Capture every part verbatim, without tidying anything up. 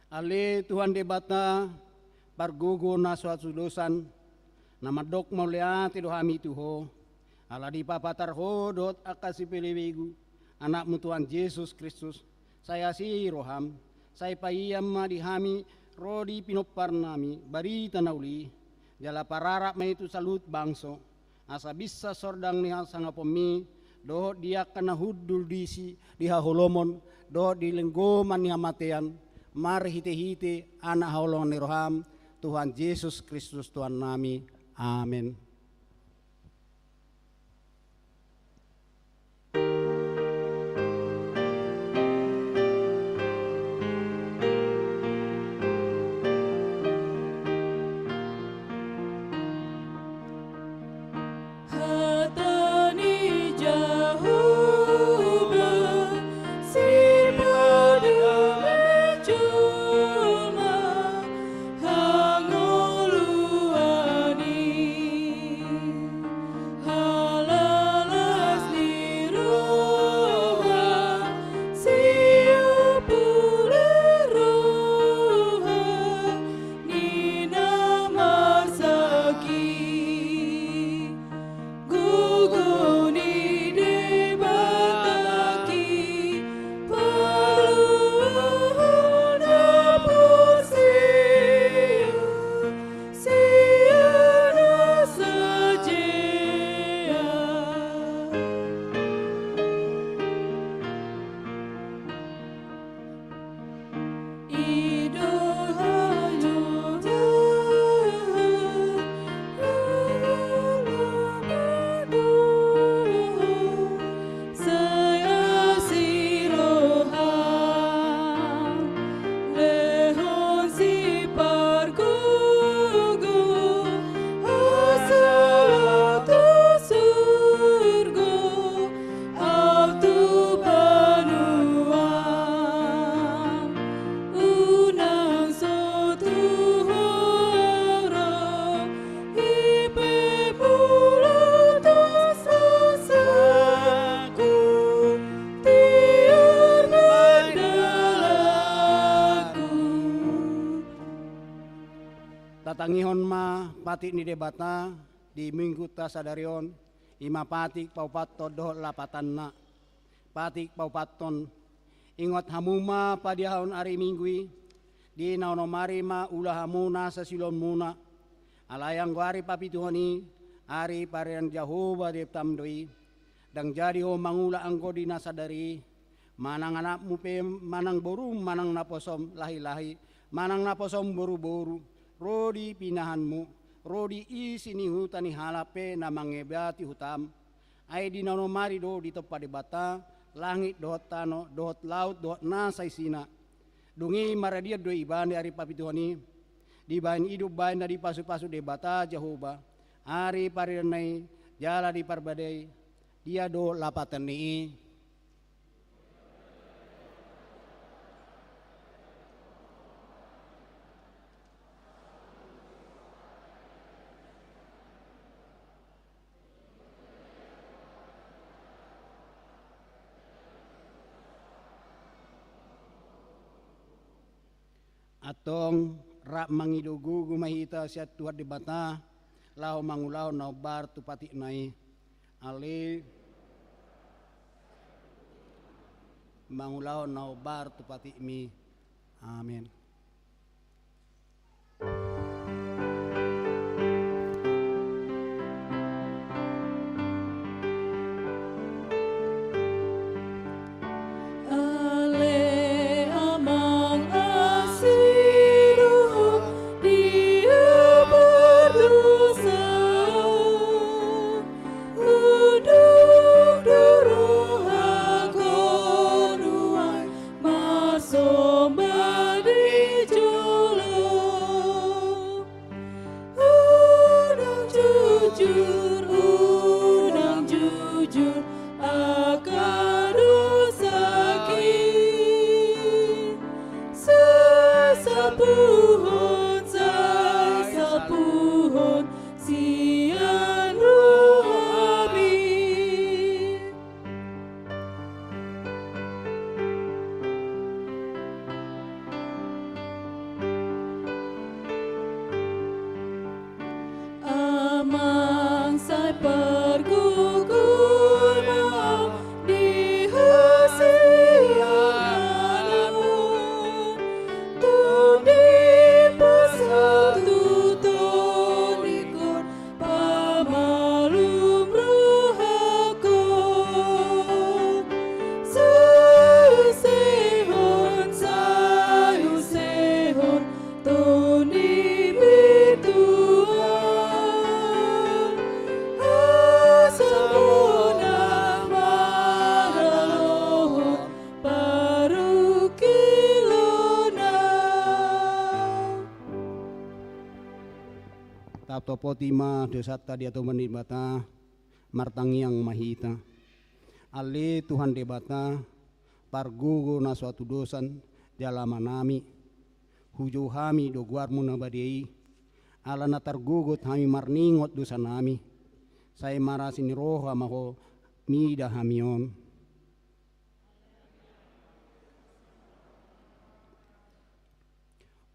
Ale Tuhan Debata, pargogo na so hasudosan, na mandok mauliate do hami tu Ho, ala dipapatar Ho dohot angka sipelebegu, Anakmu Tuhan Jesus Kristus, sai asi roham, sai paian ma di hami ro di pinomparnami barita na uli, jala pararap ma i tu saluhut bangso, asa binsar sordang ni hasangaponmi, dohot di angka na hundul disi di haholomon, dohot di lenggoman ni hamatean, marhitehite Anak haholongan ni roham, Tuhan Jesus Kristus Tuhannami. Amen. Hata ni Jahowa, sipaduahon jolma hangoluan i. Halalas ni roha, siumpul roha ni na marsangkik. Gogo ni Debata i, paluahon na porsea sian na sajea. Au tu panuaM, unang so tu Ho ro, i pe molo tos dosaku, tiur ma dalanku. Tatangihon ma patik ni Debata di Minggunta sadari on, i ma patik paopathon dohot lapatanna. Patik paopathon. Ingot hamu ma padiahon ari Minggu i, di na onom ari ma ula hamu nasa siulaonmuna. Alai anggo ari papituhon i, ari paridanan Jahowa Debatam do i. Ndang jadi ho mangula anggo di na sadari i, manang anakmu pe, manang borum, manang naposom lahilahi, manang naposom boruboru, ro di pinahanmu, ro di isi ni huta ni halak pe na mangebati hutam. Ai di na onom ari do ditompa Debata langit dohot tano, dohot laut dohot nasa isina. Dung i maradian do ibana di ari papituhon i, dibahen i do umbahen na dipasupasu Debata Jahowa ari paridanan i jala diparbadai. Dia do lapatan ni i? Antong rap mangido gogo ma hita sian Tuhan Debata, laho mangulahon na hombar tu patikna i. Ale, mangulahon na hombar tu patikmi. Amen. Ale Amang asi do ho, dia pardosa, unang do rohangku nuaeng marsomba di jolom. Unang jujur, unang jujur angka dosangki. Sai sapuhon, sai sapuhon sian rohami. Tatopoti ma dosanta di adopan ni Debata, martangiang ma hita. Ale Tuhan Debata, pargogo na so hatudosan jala manami, hujou hami do goarmu na badia i, ala na targogot hami marningot dosanami, sai marasi ni roha ma ho mida hami on.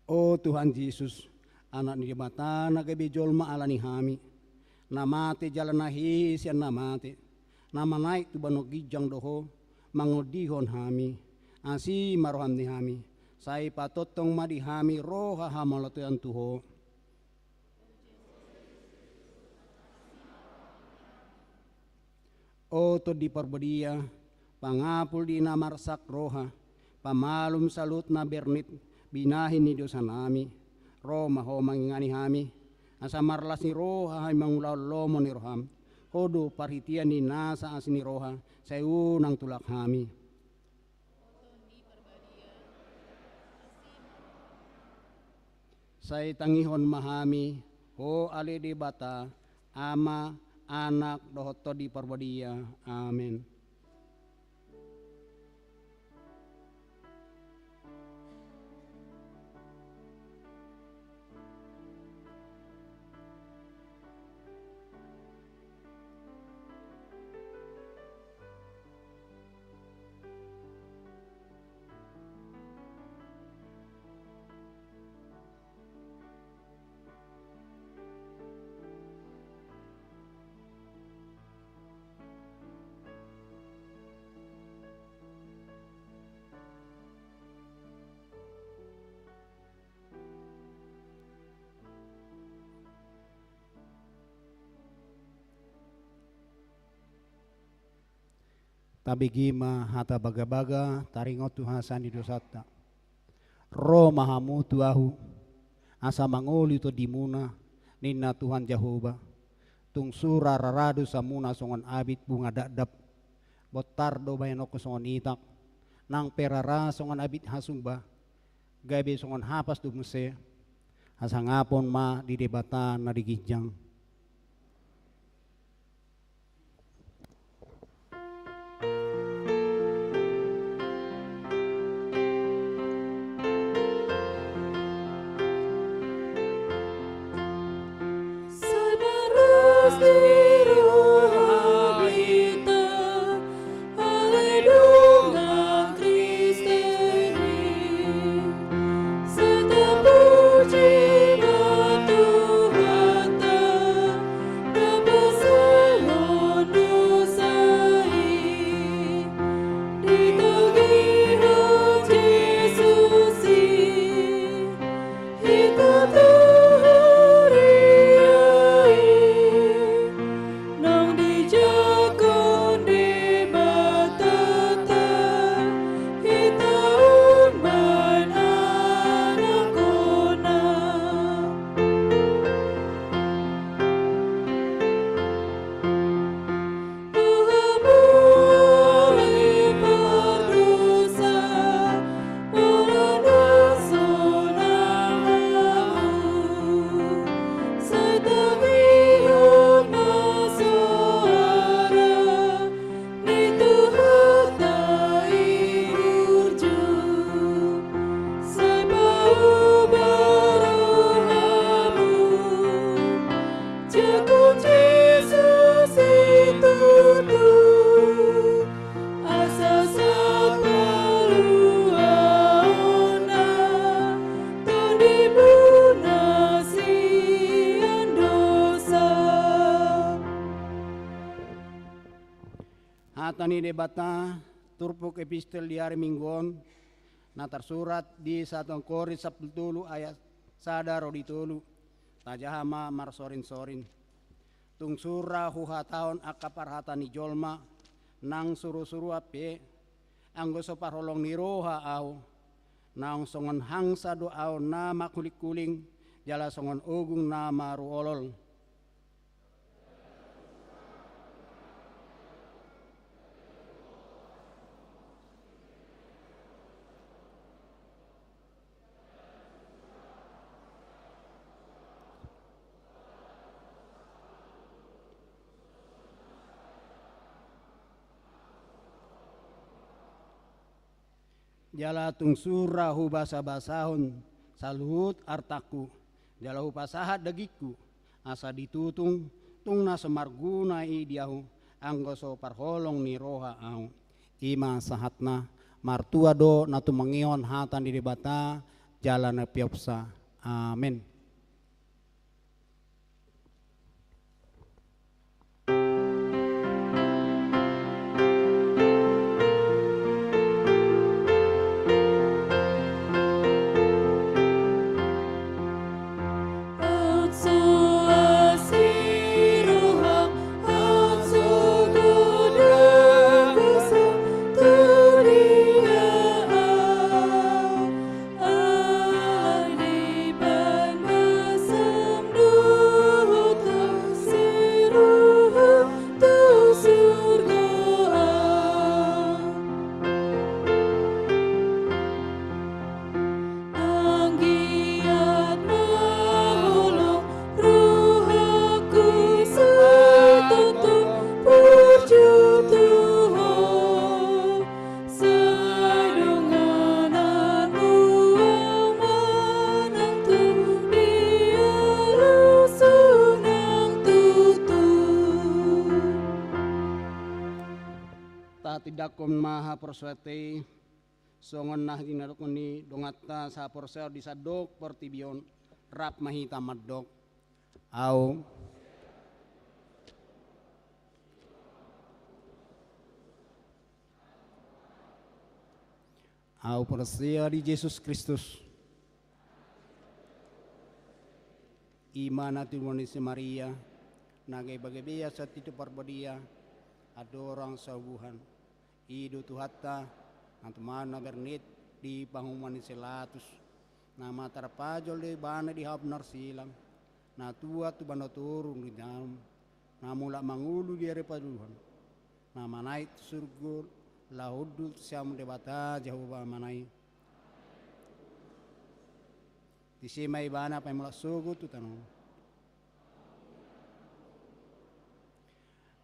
O Tuhan Jesus, Anak ni Debata na gabe jolma ala ni hami, na mate jala na hehe sian na mate, na manaek tu banua ginjang do ho, mangondihon hami, asi ma roham di hami, sai patongtong ma di hami roha hamauliateon tu ho. O Tondi Parbadia, pangapul di na marsak roha, pamalum saluhut na bernit binahen ni dosanami, ro ma ho mangingani hami, asa marlas ni roha hami mangulahon lomo ni roham. Ho do parhitean ni nasa asi ni roha, sai unang tulak hami. Sai tangihon ma hami, ho ale Debata, Ama, Anak, dohot Tondi Parbadia. Amen. Tabege ma hata bagabaga taringot tu hasesaan ni dosanta. Ro ma hamu tu Ahu, asa mangolu tondimuna, ninna Tuhan Jahowa. Tung sura rara do dosamuna songon abit bunga dakdak. Bontar do bahenonku songon itak, nang pe rara songon abit hasumba, gabe songon hapas do muse. Hasangapon ma di Debata na di ginjang. Hita tu huria i, naung dijangkon Debata, hita on baen anakkonna. Jangkon Jesus situtu, asa sapaluaonna tondimuna sian dosa. Hata ni Debata, turpuk epistel di ari Minggu on, na tarsurat di satu Korintus sampulu tolu ayat sada ro di tolu. Tajaha ma marsorinsorin. Tung sura huhatahon angka parhata ni jolma, nang surusuruan pe, anggo so parholong ni roha ahu, naung songon hangsa do ahu na mangkulingkuling, jala songon ogung na maruolol. Jala tung sura hubasabasahon saluhut artangku, jala hupasahat dagingku, asa ditutung tung na so marguna i di ahu, anggo so parholong ni roha ahu. I ma sahatna. Martua do na tumangihon hata ni Debata jala na piopsa. Amen. Sai dongananmu au manang tu dia rusuk nang tutu. Tatindangkon ma haporseaonta i, songon na hinadokhon ni donganta sahaporseaon di sandok portibi on, rap ma hita mandok. Au. Au porsea di Jesus Kristus. I ma na tinumbaon ni si Maria, na gabe-gabe ia sian Tondi Parbadia, andorang sabuhan. I do Tuhanta, na tumandang bernit di panguhuman ni si Latus, na martarpajol do ibana di hau narsilang, na tuat tu banua toru di dalam, na mulak mangolu di ari paduahon, na manaek tu surgo, laho hundul tu siamun Debata Jahowa Amanta i. Disi ma ibana paimulak sogot tu tano.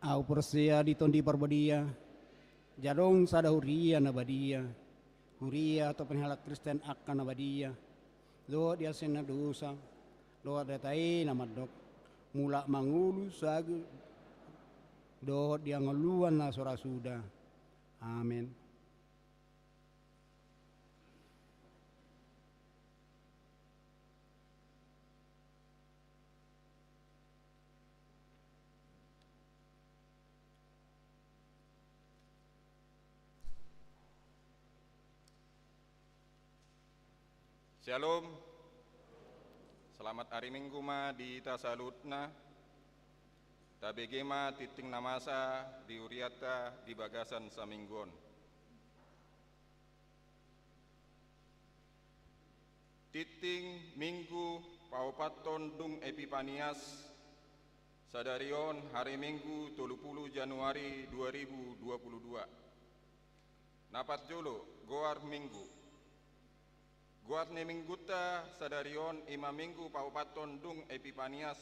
Au porsea di Tondi Parbadia, jala adong sada huria na badia, huria atau penghalak Kristen angka na badia, dohot di asi ni dosa, dohot di hata i na mandok, mulak mangolu sagu, dohot di hangoluan na so ra suda. Amen. Syalom. Selamat ari Minggu ma di hita saluhutna. Tabege ma tingting na masa di hurianta di bagasan saminggu on. Tingting Minggu paopathon dung Epipanias, sadari on hari Minggu tolu pulu Januari dua ribu dua pulu dua. Na parjolo, goar Minggu. Goar ni Minggunta sadari on i ma Minggu paopathon dung Epipanias,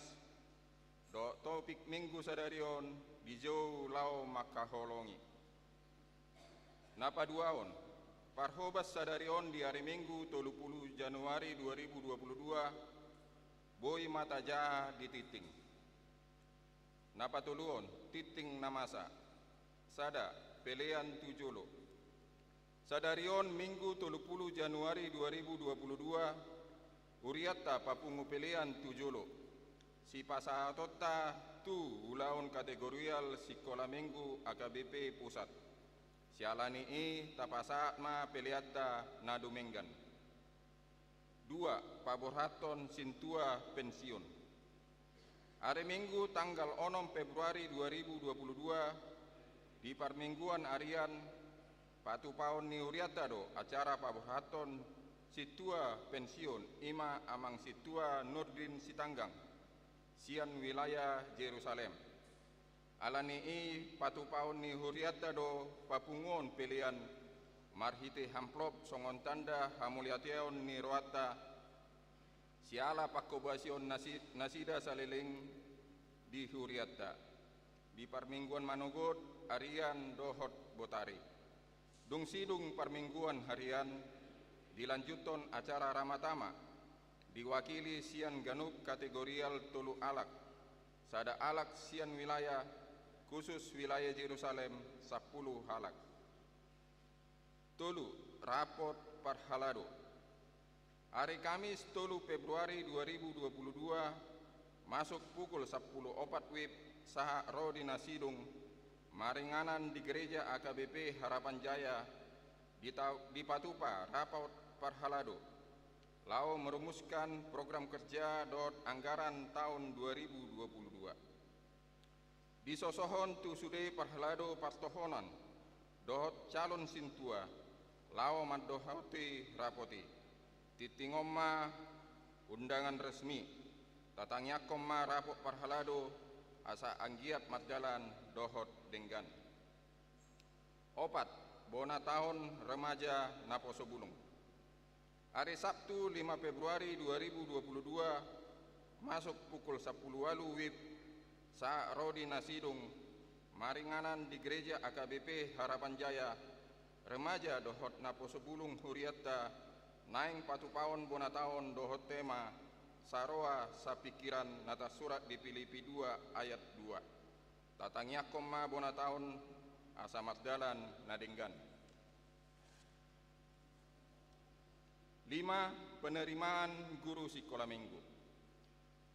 dohot topik Minggu sadari on dijou laho mangkaholongi. Na paduahon, parhobas sadari on di ari Minggu tolu pulu Januari dua ribu dua pulu dua, boi ma tajaha di tingting. Na patoluhon, tingting na masa. Sada, pelean tu jolo. Sadari on Minggu tolu pulu Januari dua ribu dua pulu dua, hurianta papungu pelean tu jolo. Sipasahatonta tu ulaon kategorial Sikola Minggu A K B P Pusat. Siala ni i tapasahat ma peleanta na dumenggan. Dua, paborhathon sintua pensiun. Ari Minggu tanggal onom Februari dua ribu dua pulu dua, di parmingguan arian, patupaon ni hurianta do acara paborhathon sintua pensiun, i ma Amang Sintua Nurdin Sitanggang, sian wilayah Jerusalem. Ala ni i patupaon ni hurianta do papunguon pelean marhite amplop songon tanda hamuliateon ni rohanta, siala pangkobasion nasi-, nasida saleleng di hurianta, di parmingguan manogot, arian dohot botari. Dung sidung parmingguan harian, dilanjuthon acara Ramatama, diwakili sian ganup kategorial tolu halak, sada halak sian wilayah, khusus wilayah Jerusalem, sampulu halak. Tolu, rapot parhalado. Ari Kamis tolu Februari dua ribu dua puluh dua, masuk pukul sampulu opat wib sahat ro di na sidung, maringanan di Gereja A K B P Harapan Jaya, dita-, dipatupa rapot parhalado, laho merumuskan program kerja dohot anggaran taon dua ribu dua puluh dua. Disosohon tu sude parhalado partohonan dohot calon sintua, laho mandohoti rapot i. Tingting on ma undangan resmi. Tatangiangkon ma rapot parhalado, asa anggiat mardalan dohot denggan. Opat, bona taon remaja naposo bulung. Ari Sabtu lima Februari dua ribu dua puluh dua, masuk pukul sampulu ualu wib, sahat ro di na sidung, maringanan di Gereja A K B P Harapan Jaya, remaja dohot naposo bulung hurianta, naeng patupaon bona taon dohot tema, saroha sapingkiran, na tarsurat di Pilipi dua ayat dua. Tatangiangkon ma bona taon, asa mardalan na denggan. Lima, penerimaan guru sikola minggu.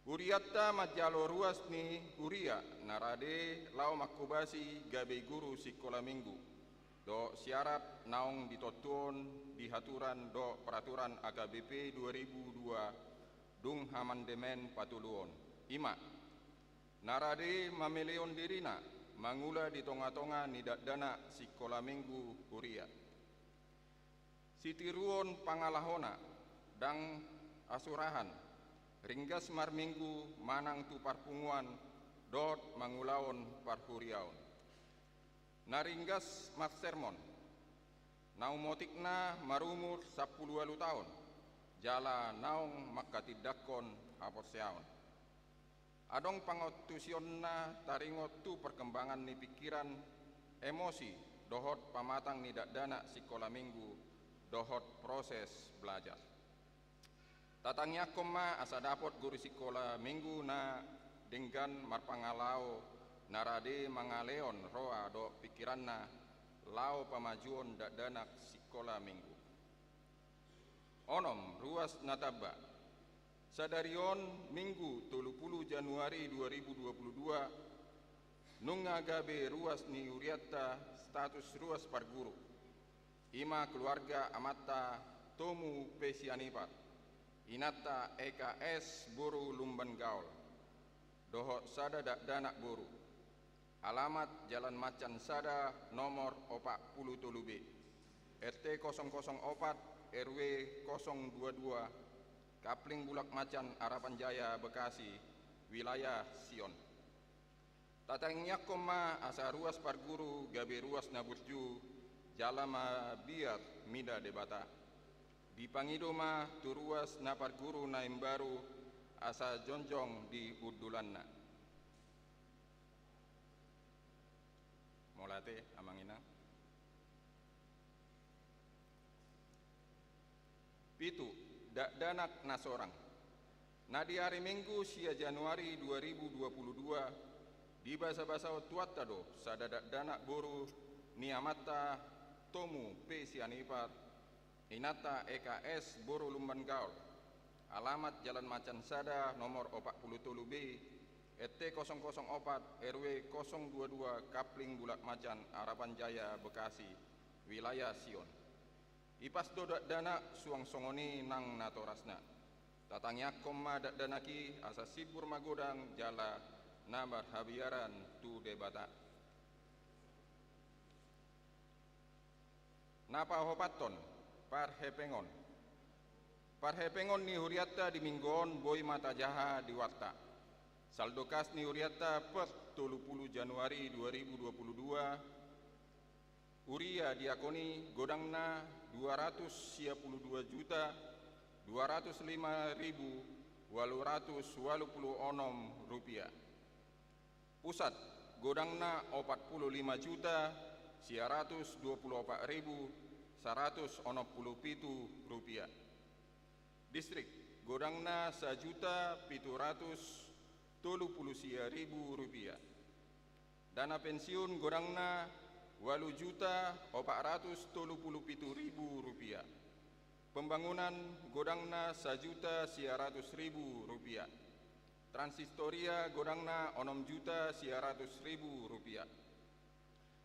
Hurianta manjalo ruas ni huria na rade laho manghobasi gabe guru sikola minggu, dohot syarat naung ditontuhon di haturan dohot peraturan A K B P dua ribu dua, dung amandemen patoluhon. I ma, na rade mamelehon dirina mangula di tongatonga ni dakdanak sikola minggu huria. Sitiruon pangalahona, ndang hasurahan, ringgas marminggu manang tu parpunguan dohot mangulahon parhuriaon. Na ringgas marsermon, na umotikna marumur sampulu ualu taon, jala naung manghatindanghon haporseaon. Adong pangantusionna taringot tu perkembangan ni pingkiran, emosi, dohot pamatang ni dakdanak sikola minggu, dohot proses belajar. Tatangiangkon ma asa dapot guru sikola minggu na denggan marpangalaho, na rade mangalehon roha dohot pingkiranna, laho pamajuon dakdanak sikola minggu. Onom, ruas na tamba. Sadari on Minggu tolu pulu Januari dua ribu dua pulu dua, nunga gabe ruas ni hurianta status ruas parguru. I ma keluarga amanta Tomu P. Sianipar, inanta E K S boru Lumban Gaol, dohot sada dakdanak boru. Alamat Jalan Macan Sada nomor opat pulu tolu B, R T kosong kosong opat, R W kosong dua dua, Kapling Bulak Macan, Harapan Jaya, Bekasi, wilayah Sion. Tatangiangkon ma asa ruas parguru gabe ruas na burju, jala mabiar mida Debata. Dipangido ma tu ruas na parguru na imbaru, asa jongjong di hundulanna. Mauliate, Amang Inang. Pitu, dakdanak na sorang. Na di ari Minggu sia Januari dua ribu dua pulu dua, dibasabasahon Tuhanta do sada dakdanak boru ni amanta Tomu P. Sianipar, inanta E K S boru Lumban Gaol. Alamat Jalan Macan Sada nomor opat pulu tolu B, R T kosong kosong opat, R W kosong dua dua, Kapling Bulak Macan, Harapan Jaya, Bekasi, wilayah Sion. Ipas do dakdanak suang songon i nang natorasna. Tatangiangkon ma dakdanak i asa simbur magodang jala na marhabiaran tu Debata. Na paopathon, parhepengon. Parhepengon ni hurianta di Minggu on boi ma tajaha di warta. Saldokas ni hurianta per tolu pulu Januari dua ribu dua pulu dua, huria diakoni godangna dua ratus sia pulu dua juta dua ratus lima ribu ualu ratus ualu pulu onom rupiah. Pusat, godangna opat pulu lima juta sia ratus dua pulu opat ribu saratus onom pulu pitu rupiah. Distrik, godangna sajuta pitu ratus tolu pulu sia ribu rupiah. Dana pensiun godangna ualu juta opat ratus tolu pulu pitu ribu rupiah. Pembangunan godangna sajuta sia ratus ribu rupiah. Transitoria godangna onom juta sia ratus ribu rupiah.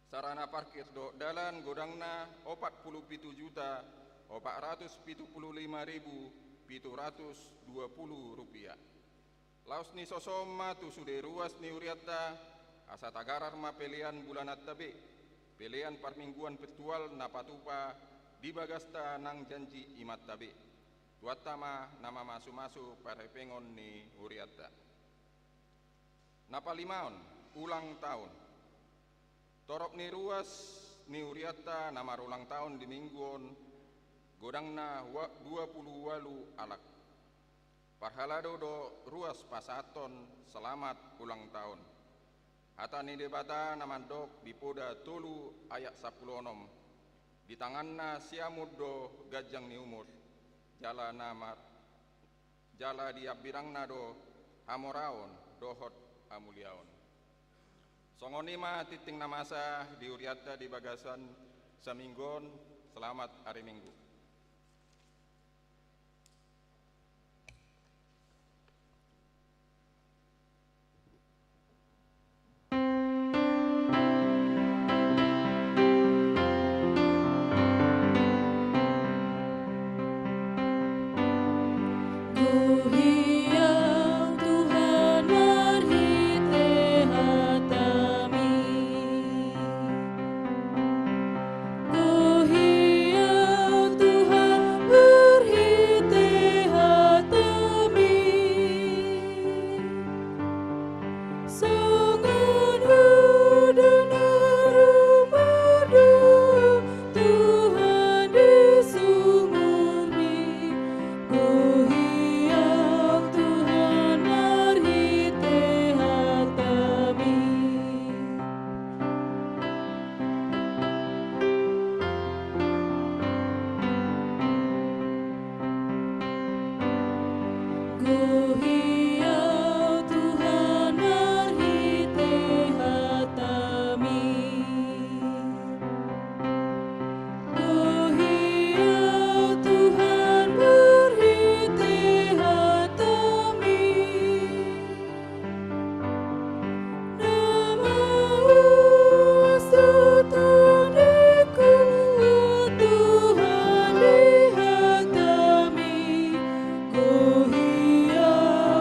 Sarana parkir dohot dalan godangna opat pulu pitu juta opat ratus pitu pulu lima ribu pitu ratus dua pulu rupiah. Laos ni sosom ma tu sude ruas ni hurianta, asa tagarar ma pelean bulananta be, pelean parmingguan virtual na patupa di bagasta nang janji imanta be. Tuhanta ma na mamasumasu parhepengon ni hurianta. Na palimaon, ulang tahun. Torop ni ruas ni hurianta na marulang tahun di minggu on godangna wa-, dua pulu ualu halak. Parhalado do ruas pasahathon selamat ulang tahun. Hata ni Debata na mandok di Poda tolu ayat sampulu onom, di tanganna siamun do ganjang ni umur, jala na mar-, jala di hambirangna do hamoraon dohot hamuliaon. Songon i ma tingting na masa di hurianta di bagasan saminggu on. Selamat hari Minggu. Gohi Au Tuhan marhite hata-Mi. Gohi Au Tuhan marhite hata-Mi. Songon Ho do na ro mardomu, Tuhan, di sumur-Mi. Gohi Au Tuhan marhite hata-Mi. Gohi Au Tuhan marhite hata-Mi. Gohi Au Tuhan marhite hata-Mi. Na mauas do tondingku, Tuhan, di hata-Mi. Gohi Au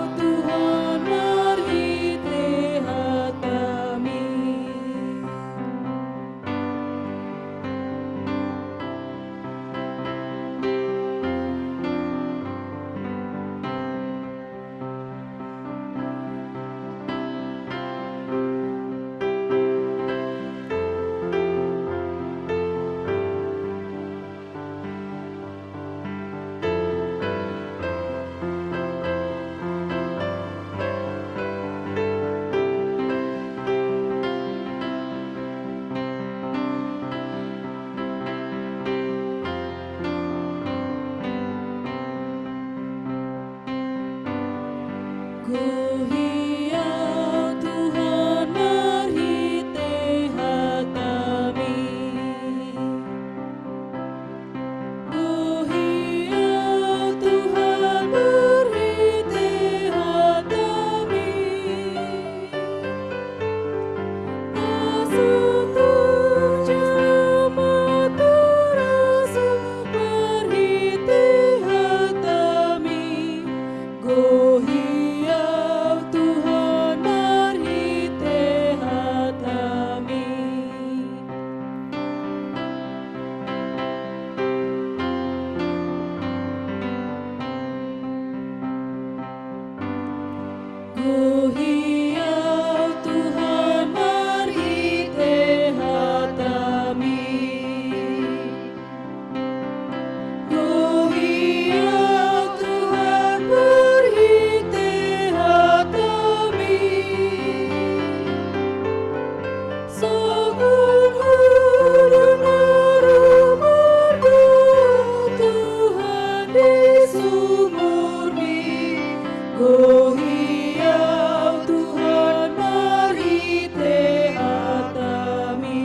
Gohi Au Tuhan marhite hataMi.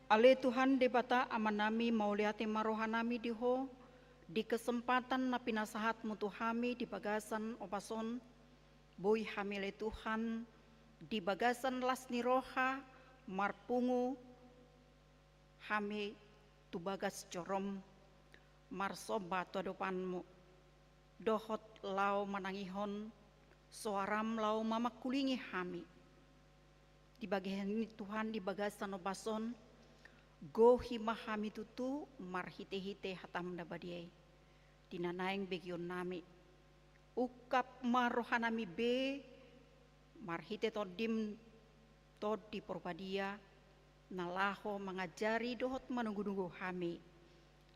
Ale Tuhan Debata Amanami, mauliate ma rohanami di Ho, di kesempatan na pinasahatMu tu hami di bagasan ombas on, boi hami ale Tuhan, di bagasan las ni roha, marpungu hami tu bagas joroM, marsomba tu adopanMu, dohot laho manangihon soaraM laho mamangkulingi hami. Di bagian ni Tuhan di bagasan ombas on, gohi ma hami tutu marhite-hite hataM na badia i. Di na naeng begeonnami, ungkap ma rohanami be, marhite TondiM, Tondi Porbadia, na laho mangajari dohot manunggu-nunggu hami,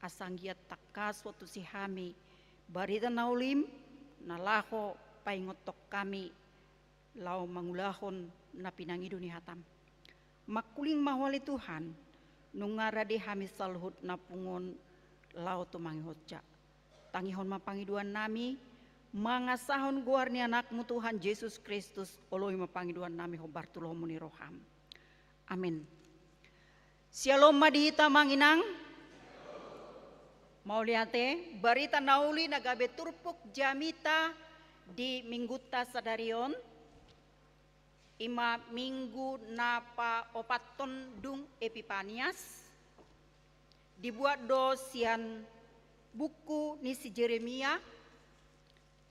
asa anggiat tangkas huantusi hami barita na uliM, na laho paingothon hami, laho mangulahon na pinangido ni hataM. Mangkuling ma Ho ale Tuhan, nunga rade hami saluhutna pungu on laho tumangihon Ho. Tangihon ma pangidoannami, mangasahon goar ni AnakMu Tuhan Jesus Kristus, oloi ma pangidoannami hombar tu lomo ni rohaM. Amen. Syalom ma di hita amang inang. Mauliate, barita na uli na gabe turpuk jamita di minggunta sadari on, i ma minggu na paopathon dung Epipanias, dibuat do sian buku ni si Jeremia,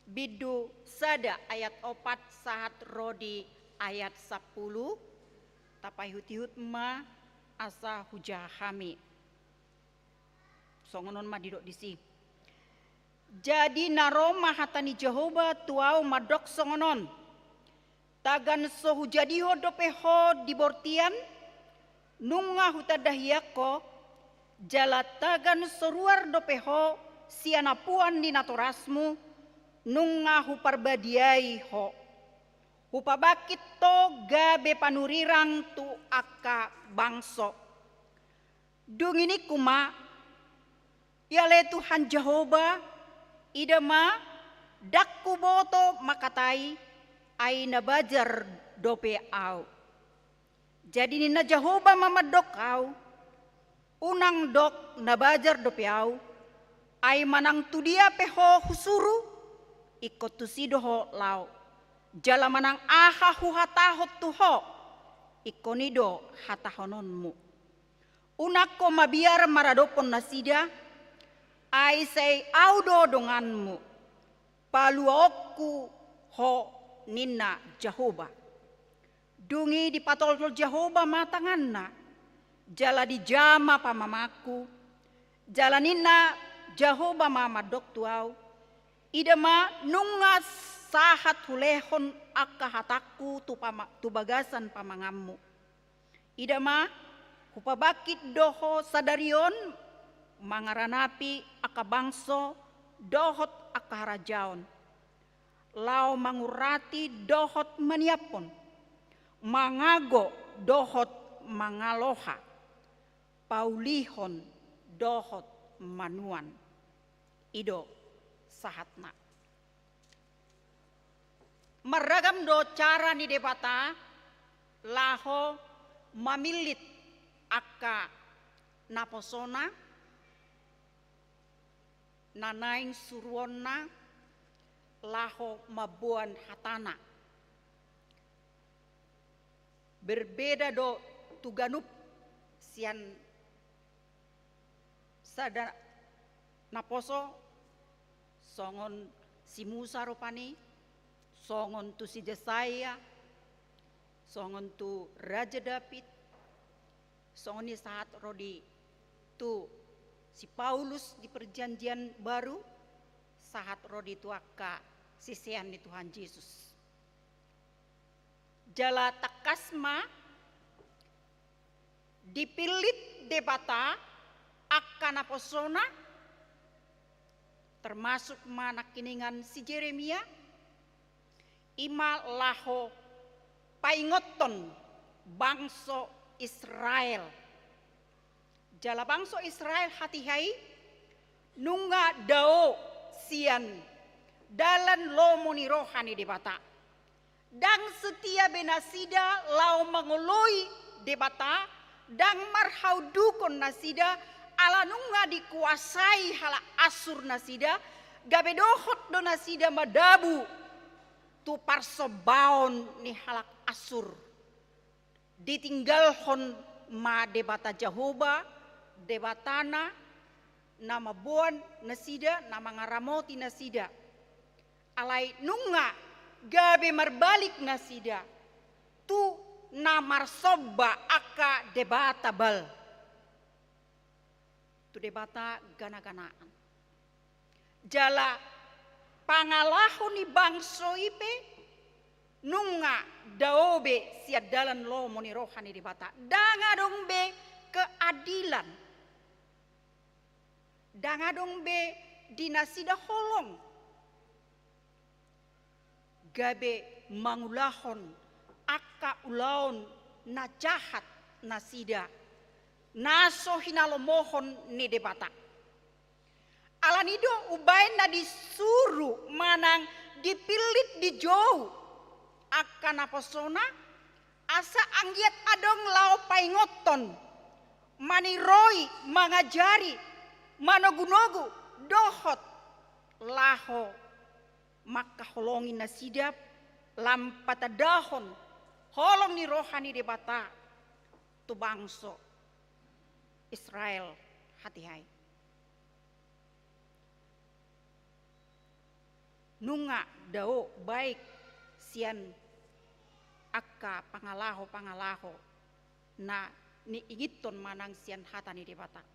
bindu sada ayat opat sahat ro di ayat sampulu, tapaihut-ihut ma asa hujaha hami. Songon on ma didok disi. Jadi na ro ma hata ni Jahowa tu ahu mandok songon on: Tagan so hujadihon dope ho di bortian, nunga hutanda hian ho, jala tagan so ruar dope ho sian apuan ni natorasmu, nunga huparbadiai ho. Hupabangkit ho gabe panurirang tu angka bangso. Dung i ningku ma: Ale Tuhan Jahowa, ida ma, ndang huboto mangkatai, ai na bajar dope ahu. Jadi ninna Jahowa ma mandok ahu: Unang dok na bajar dope ahu, ai manang tu dia pe ho husuru, ingkon tusi do ho laho. Jala manang aha huhatahon tu ho, ingkon i do hatahononmu. Unang ho mabiar maradophon nasida, ai sai ahu do donganmu, paluaonku ho, ninna Jahowa. Dung i dipatoltol Jahowa ma tanganna, jala dijama pamamangku, jala ninna Jahowa ma mandok tu ahu: Ida ma, nunga sahat hulehon angka hatangku tu pama-, tu bagasan pamanganmu. Ida ma, hupabangkit do ho sadari on mangaranapi angka bangso dohot angka harajaon, laho mangurati dohot maniaphon, mangago dohot mangaloha, paulihon dohot manuan. I do sahatna. Marragam do cara ni Debata laho mamillit angka naposona na naeng suruonna laho mamboan hatana. Berbeda do tu ganup sian sada naposo, songon si Musa rupani, songon tu si Jesaya, songon tu Raja David, songon i sahat ro di tu si Paulus di Perjanjian Baru, sahat ro di tu angka sisean ni Tuhan Jesus. Jala tangkas ma dipillit Debata angka naposona, termasuk ma nangkiningan si Jeremia, i ma laho paingothon bangso Israel. Jala bangso Israel hatiha i Nunga dao sian dalan lomo ni roha ni Debata. Ndang setia be nasida laho mangoloi Debata, ndang marhaundukhon nasida, ala nunga dikuasai halak Asur nasida, gabe dohot do nasida madabu tu parsombaon ni halak Asur. Ditinggalhon ma Debata Jahowa, Debatana, na mamboan nasida, na mangaramoti nasida. Alai nunga gabe marbalik nasida tu na marsomba angka debata Baal, tu debata ganaganaan. Jala pangalaho ni bangso i pe nunga dao be sian dalan lomo ni roha ni Debata. Ndang adong be keadilan. Ndang adong be di nasida holong. Gabe mangulahon angka ulaon na jahat nasida, na so hinalomohon ni Debata. Alani do umbaen na disuru manang dipillit dijou angka naposona, asa anggiat adong laho paingothon, maniroi, mangajari, manogunogu, dohot laho mangkaholongi nasida lam patandahon holong ni roha ni Debata tu bangso Israel hatiha i. Nunga dao baik sian angka pangalaho-pangalaho na niingothon manang sian hata ni Debata.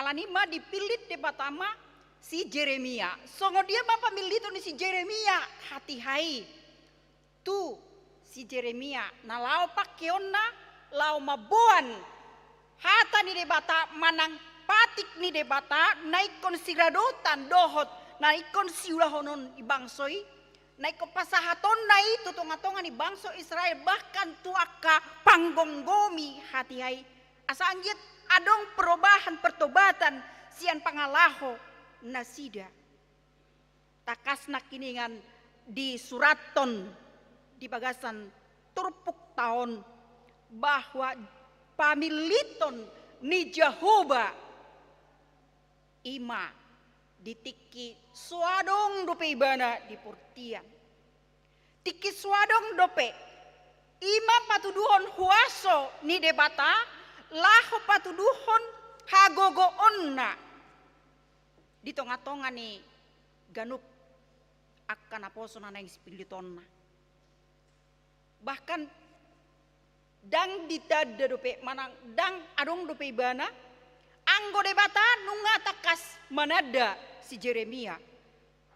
Alani ma dipillit Debata ma si Jeremia. Songon dia ma pamilliton ni si Jeremia hatiha i? Tu si Jeremia na laho pangkeonna laho mamboan hata ni Debata manang patik ni Debata na ingkon siradotan dohot na ingkon siulahonon ni bangso i, na ingkon pasahatonna i tu tonga-tonga ni bangso Israel, bahkan tu angka panggomgomi hatiha i, asa anggiat adong perubahan, pertobatan sian pangalaho nasida. Tangkas nangkiningan disurathon di bagasan turpukta on bahwa pamilliton ni Jahowa i ma di tingki so adong dope ibana di bortian. Tingki so adong dope, i ma patuduhon huaso ni Debata, laho patuduhon hagogoonna di tonga-tonga ni ganup angka naposo na naeng sipillitonna. Bahkan ndang ditanda dope manang ndang adong dope ibana, anggo Debata nunga tangkas mananda si Jeremia.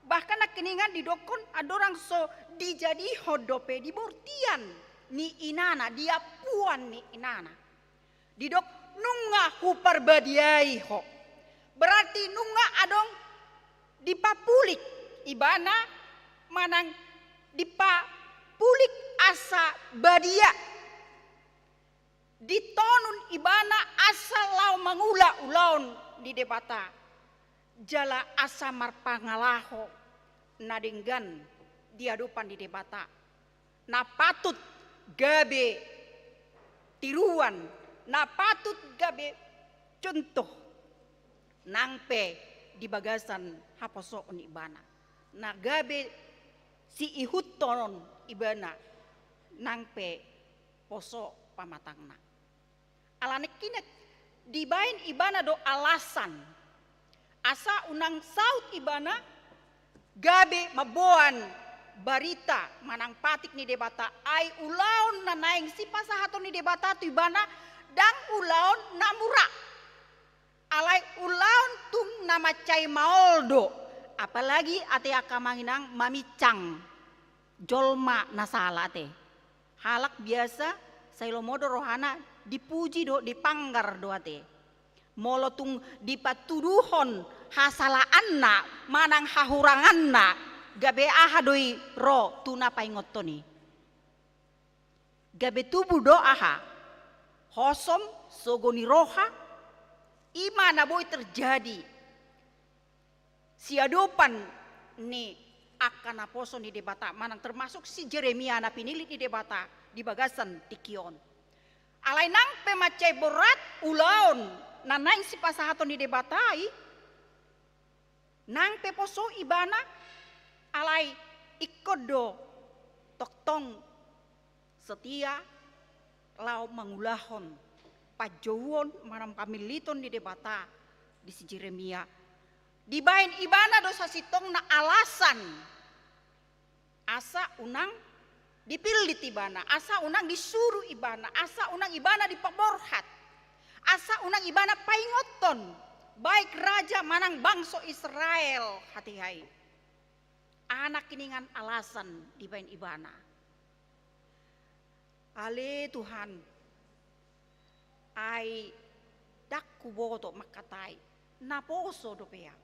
Bahkan nangkiningan didokkon andorang so dijadihon dope di bortian ni inana, di ampuan ni inana. Didok nunga huparbadiai ho. Berarti nunga adong dipapulik ibana manang dipapulik asa badia. Ditonun ibana asa laho mangula ulaon ni Debata. Jala asa marpangalaho na denggan di adopan ni Debata. Na patut gabe tiruan, na patut gabe contoh, nang pe di bagasan haposoon ibana. Na gabe siihuthon ibana, nang pe poso pamatangna. Ala nangkin dibaen ibana do alasan asa unang saut ibana gabe mamboan barita manang patik ni Debata, ai ulaon na naeng sipasahaton ni Debata tu ibana ndang ulaon na mura. Alai ulaon tung na mansai maol do, apalagi ate angka amang inang mamincang jolma na sala ate. Halak biasa sai lomo do rohana dipuji do, dipanggar do ate. Molo tung dipatuduhon hasalaanna manang hahuranganna, gabe aha do i ro tu na paingothon i? Gabe tubu do aha? Hosom, sogo ni roha, i ma na boi terjadi. siadopan ni angka naposo ni Debata manang termasuk si Jeremia na pinillit ni Debata di bagasan tingki on. Alai nang pe mansai borat ulaon na naeng sipasahaton ni Debata i, nang pe poso ibana, alai ingkon do tongtong setia laho mangulahon panjouon manang pamilliton ni Debata di si Jeremia. Dibaen ibana do sasintongna alasan asa unang dipillit ibana, asa unang disuru ibana, asa unang ibana dipaborhat, asa unang ibana paingothon baik raja manang bangso Israel hatiha i. Aha nangkiningan alasan dibaen ibana? Ale Tuhan, ai ndang huboto mangkatai, naposo dope ahu.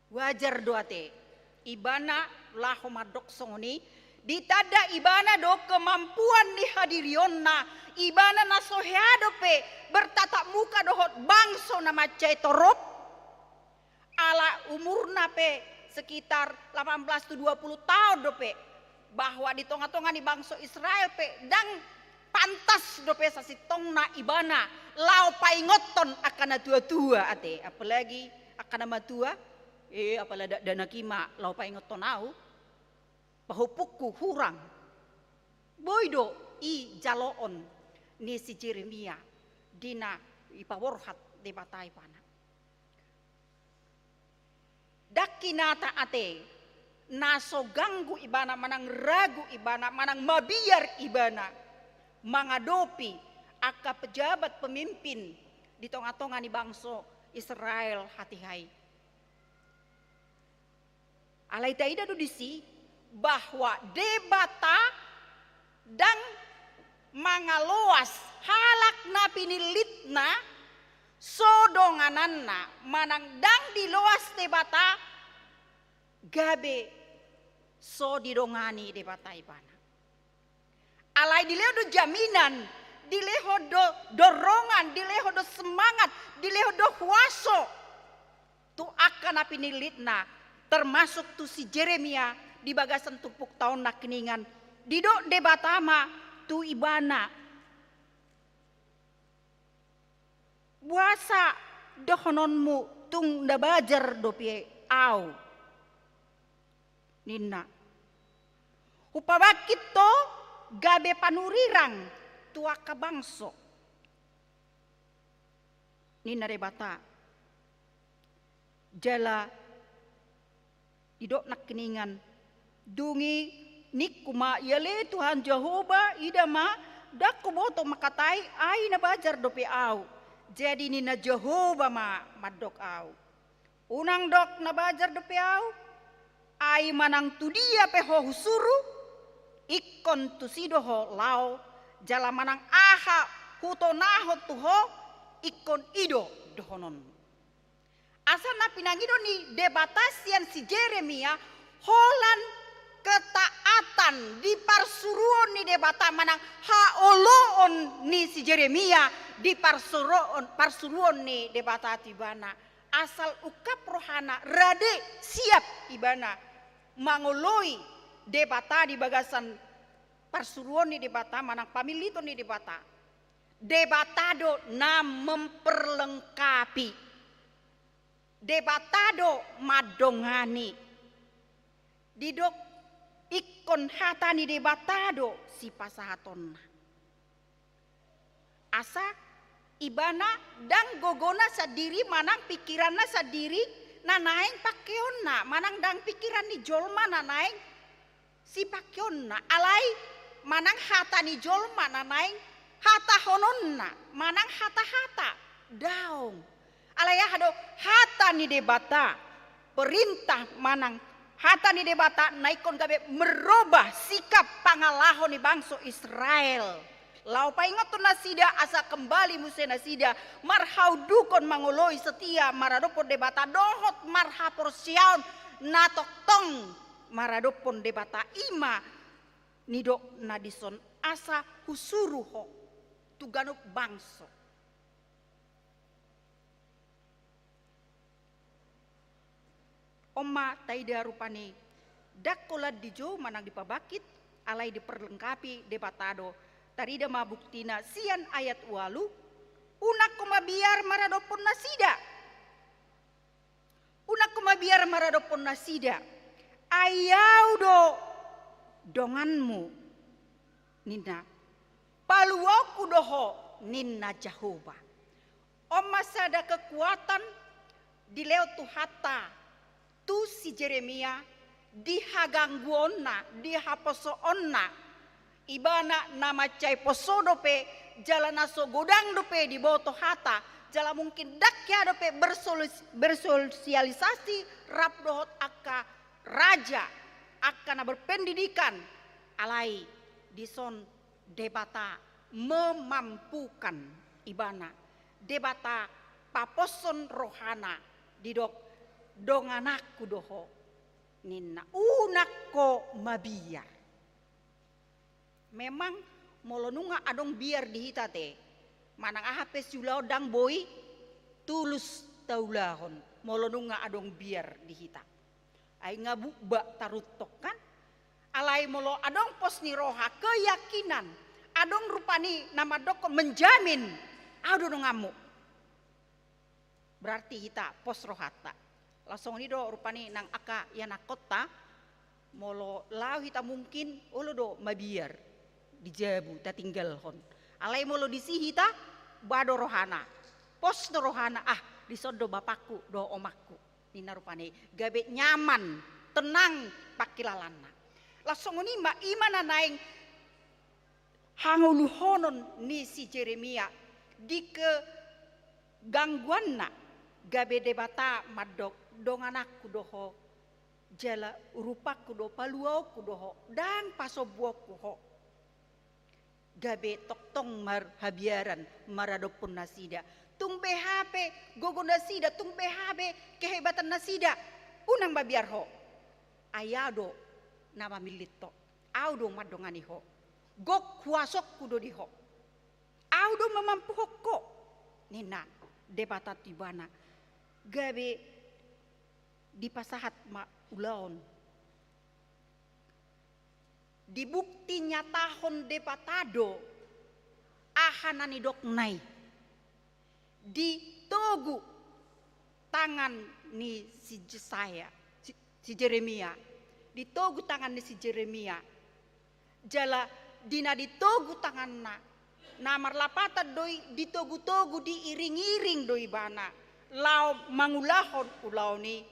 Wajar do ate ibana laho mandok songon i, ditanda ibana do kemampuan ni hadirionna, ibana na so hea dope bertatap muka dohot bangso na mansai torop, ala umurna pe sekitar delapan belas tu dua puluh taon dope, bahwa di tonga-tonga ni bangso Israel pe ndang pantas dope sasintongna ibana laho paingothon angka na tua-tua ate, apalagi angka na matua, eh, apala dakdanak i ma laho paingothon ahu, pahompungku hurang. Boi do i jaloon ni si Jeremia di na dipaborhat Debata ibana. Ndang hinata ate na so ganggu ibana manang ragu ibana manang mabiar ibana mangadopi angka pejabat pemimpin di tonga-tonga ni bangso Israel hatiha i. Alai taida do disi bahwa Debata ndang mangaloas halak na pinillitna so dongananna, manang ndang diloas Debata gabe so didongani Debata ibana. Alai dilehon do jaminan, dilehon do dorongan, dilehon do semangat, dilehon do huaso tu angka na pinillitna, termasuk tu si Jeremia di bagasan turpukta on nangkiningan. Didok Debata ma tu ibana, boasa dohononmu tung na bajar dope ahu, ninna. Hupabangkit ho gabe panurirang tu angka bangso, ninna Debata. Jala didok nangkiningan, dung i ningku ma, ia ale Tuhan Jahowa, ida ma, ndang huboto mangkatai, ai na bajar dope ahu. Jadi ninna Jahowa ma mandok ahu, unang dok na bajar dope ahu, ai manang tu dia pe ho husuru, ingkon tusi do ho laho, jala manang aha hutonahon tu ho, ingkon i do dohononmu. Asa na pinangido ni Debata sian si Jeremia, holan ketaatan di parsuruon ni Debata manang haoloon ni si Jeremia di parsuruon, parsuruon ni Debata tu ibana. Asal ungkap rohana, rade, siap ibana mangoloi Debata di bagasan parsuruon ni Debata manang pamilliton ni Debata. Debata do na memperlengkapi. Debata do mandongani. Didok ingkon hata ni Debata do sipasahatonna. Asa ibana ndang gogona sandiri manang pikiranna sandiri na naeng pangkeonna, manang ndang pikiran ni jolma na naeng sipangkeonna, alai manang hata ni jolma na naeng hatahononna, manang hata-hata, daong. Alai aha do hata ni Debata, perintah manang hata ni Debata na ingkon gabe merubah sikap pangalaho ni bangso Israel. Laho paingothon nasida asa kembali muse nasida marhaundukhon mangoloi setia maradophon Debata dohot marhaporseaon na tongtong maradophon Debata, i ma nidokna dison asa husuru ho tu ganup bangso. On ma taida rupani, ndang holan dijou manang dipabangkit, alai diperlengkapi Debata do. Tarida ma buktina sian ayat ualu, unang ho mabiar maradophon nasida. Unang ho mabiar maradophon nasida. Ai Ahu do donganmu, ninna. Paluaonku do ho, ninna Jahowa. On ma sada kekuatan dilehon Tuhanta tu si Jeremia di hagangguonna, di haposoonna. Ibana na mansai poso dope, jala na so godang dope diboto hata, jala mungkin ndang hea dope bersolis-, bersosialisasi rap dohot angka raja, angka na berpendidikan, alai dison Debata memampukan ibana. Debata paposhon rohana, didok, dongananku do ho, ninna, unang ho mabiar. Memang molo nunga adong biar di hita te, manang aha pe siulaon ndang boi tulus taulahon, molo nunga adong biar di hita. Ai nga bukba taruntong kan? Alai molo adong pos ni roha, keyakinan, adong rupani na mandokkon menjamin, Ahu do donganmu. Berarti hita pos rohanta. Laos songon i do rupani nang angka ianakhonta, molo laho hita mungkin olo do mabiar di jabu tatinggalhon. Alai molo disi hita, ba do rohana. Pos do rohana, ah, dison do bapakku dohot omakku, ninna rupani, gabe nyaman, tenang pangkilalaanna. Laos songon i ma, i ma na naeng hangoluhonon ni si Jeremia di kegangguanna, gabe Debata mandok, dongananku do ho, jala rupangku do, paluaonku do ho, ndang pasombuonku ho. Gabe tongtong marhabiaran maradophon nasida. Tung beha pe gogo nasida, tung beha pe kehebatan nasida, unang mabiar ho. Ai Ahu do na mamillit ho. Ahu do mandongani ho. Gok huasongku do di ho. Ahu do mamampuhon ho, ninna Debata tu ibana. Gabe dipasahat ma ulaon. Dibuktinyatahon Debata do aha na nidokna i. Ditogu tangan ni si Jesaya, si, si Jeremia. Ditogu tangan ni si Jeremia. Jala di na ditogu tanganna, na marlapatan do i, ditogu-togu, diiring-iring do ibana laho mangulahon ulaon i.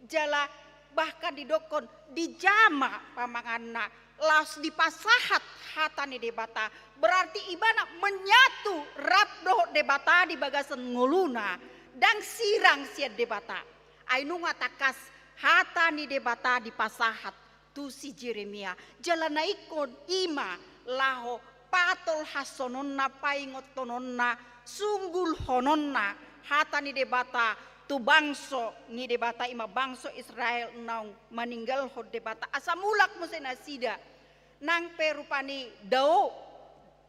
Jala bahkan didokkon dijama pamanganna, laos dipasahat hata ni Debata. Berarti ibana menyatu rap dohot Debata di bagasan ngoluna, ndang sirang sian Debata. Ai nunga tangkas hata ni Debata dipasahat tu si Jeremia. Jala na ingkon i ma laho patolhashononna, paingothononna, sunggulhononna hata ni Debata tu bangso ni Debata, i ma bangso Israel naung maninggalhon Debata. Asa mulak muse nasida, nang pe rupani dao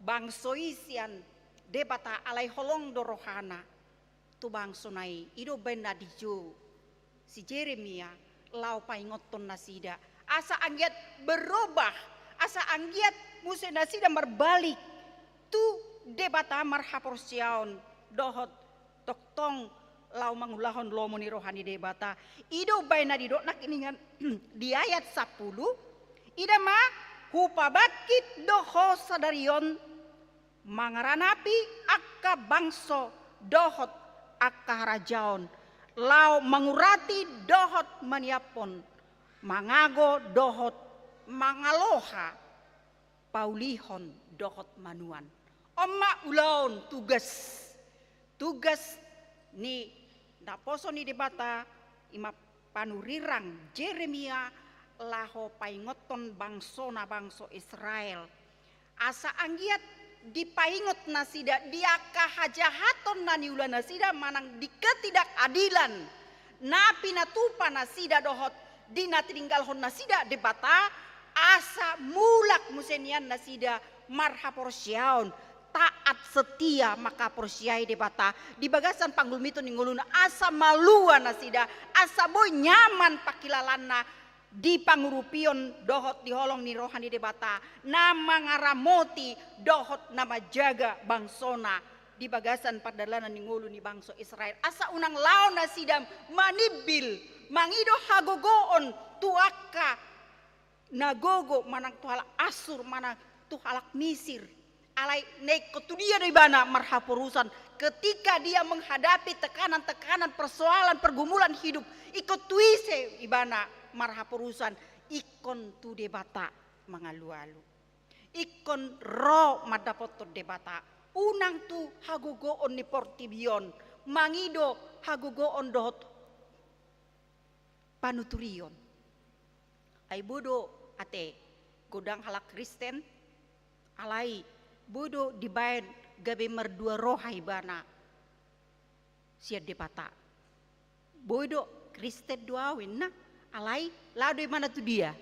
bangso i sian Debata, alai holong do rohana tu bangsona i. I do umbaen na dijou si Jeremia laho paingothon nasida, asa anggiat berubah, asa anggiat muse nasida marbalik tu Debata marhaporseaon dohot tongtong laho mangulahon lomo ni roha ni Debata. I do umbaen na didok nangkiningan di ayat sampulu, ida ma, hupabangkit do ho sadari on mangaranapi angka bangso dohot angka harajaon, laho mangurati dohot maniaphon, mangago dohot mangaloha, paulihon dohot manuan. On ma ulaon, tugas, tugas ni naposo ni Debata, i ma panurirang Jeremia laho paingothon bangsona, bangso Israel. Asa anggiat dipaingot nasida di angka hajahaton na niula nasida manang di ketidakadilan na pinatupa nasida dohot di na tininggalhon nasida Debata, asa mulak muse nian nasida marhaporseaon, taat setia mangkaporseai Debata di bagasan panggulmiton ni ngoluna, asa malua nasida, asa boi nyaman pangkilalaanna di pangurupion dohot di holong ni roha ni Debata, na mangaramoti dohot na manjaga bangsona di bagasan pardalanan ni ngolu ni bangso Israel. Asa unang laho nasida manimbil, mangido hagogoon tu angka na gogo manang tu halak Assur, manang tu halak Misir. Alai na ingkon tu dia do ibana marhaporusan ketika dia menghadapi tekanan-tekanan, persoalan, pergumulan hidup? Ingkon tu ise ibana marhaporusan? Ingkon tu Debata mangalualu. Ingkon ro mandapothon Debata, unang tu hagogoon ni portibi on, mangido hagogoon dohot panuturion. Ai boi do ate godang halak Kristen, alai boi do dibaen gabe mardua roha ibana sian Debata. Boi do Kristen do au inna, alai laho do ibana tu dia?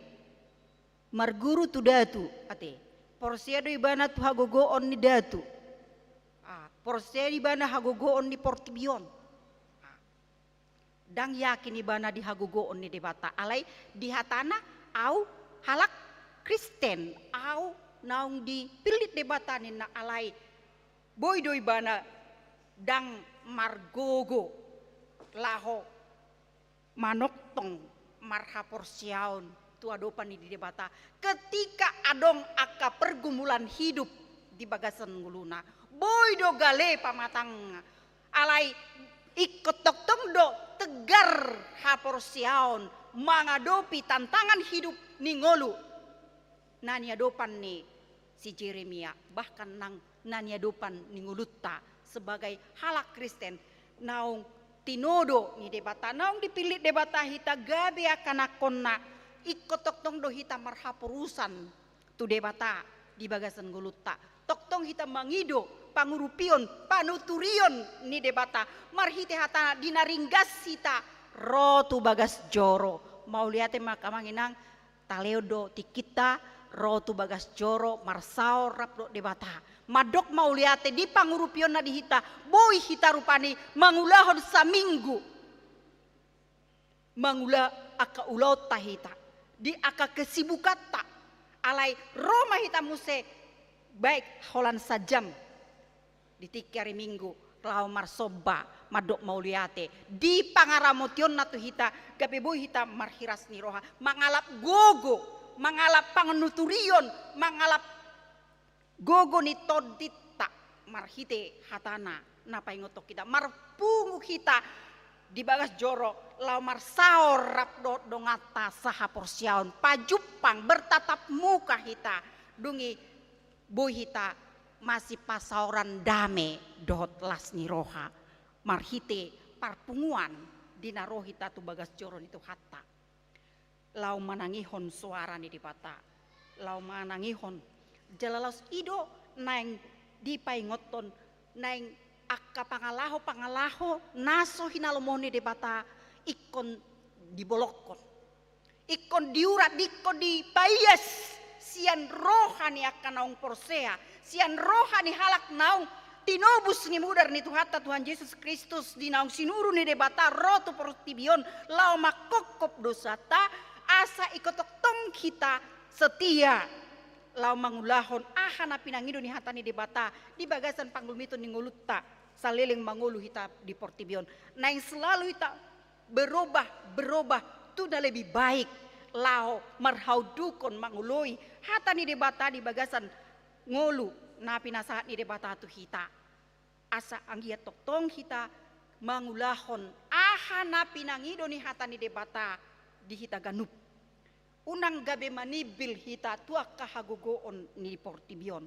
Marguru tu datu, ate. Porsea do ibana tu hagogoon ni datu. Ah, porsea do ibana hagogoon ni portibi on. Ah, ndang yakin ibana di hagogoon ni Debata, alai dihatana au halak Kristen, au naung dipillit Debata ninna, alai boi do ibana ndang margogo laho manongtong marhaporseaon tu adopan ni Debata ketika adong angka pergumulan hidup di bagasan ngoluna. Boi do gale pamatangna, alai ingkon tongtong do tegar haporseaon mangadopi tantangan hidup ni ngolu na niadopan ni si Jeremia, bahkan nang na niadopan ni ngolunta sebagai halak Kristen naung tinodo ni Debata, naung dipillit Debata hita gabe angka anakkonna. Ingkon tongtong do hita marhaporusan tu Debata di bagasan ngolunta. Tongtong hita mangido pangurupion, panuturion ni Debata marhite hatana di na ringgas hita ro tu bagas joro. Mauliate ma angka amang inang, talehon do tingkinta ro tu bagas joro marsaor rap dohot Debata. Mandok mauliate di pangurupionna di hita, boi hita rupani mangulahon saminggu mangula angka ulaonta hita di angka kesibukanta. Alai ro ma hita muse baik holan sajam di tingki ari Minggu laho marsomba, mandok mauliate di pangaramotionna tu hita, gabe boi hita marhiras ni roha mangalap gogo, mangalap panuturion, mangalap gogo ni tondinta marhite hatana na paingothon hita, marpungu hita di bagas joro laho marsaor rap dohot donganta sahaporseaon, pajumpang, bertatap muka hita, dung i boi hita masipasaoran dame dohot las ni roha marhite parpunguan di na ro hita tu bagas joro ni Tuhanta laho manangihon soara ni Debata, laho manangihon. Jala laos i do naeng dipaingothon, naeng angka pangalaho-pangalaho na so hinalomohon ni Debata ingkon dibolongkon, ingkon diurat, ingkon dipaias sian roha ni angka naung porsea, sian roha ni halak naung tinobus ni mudar ni Tuhanta Tuhan Jesus Kristus di naung sinuru ni Debata ro tu portibi on laho mangkopkop dosanta, asa ingkon tongtong hita setia laho mangulahon aha na pinangido ni hata ni Debata di bagasan panggulmiton ni ngolunta saleleng mangolu hita di portibi on. Naeng selalu hita berubah, berubah tu na lebih baik, laho marhaundukhon mangoloi hata ni Debata di bagasan ngolu na pinasahat ni Debata tu hita. Asa anggiat tongtong hita mangulahon aha na pinangido ni hata ni Debata di hita ganup. Unang gabe manimbil hita tu angka hagogoon ni portibi on,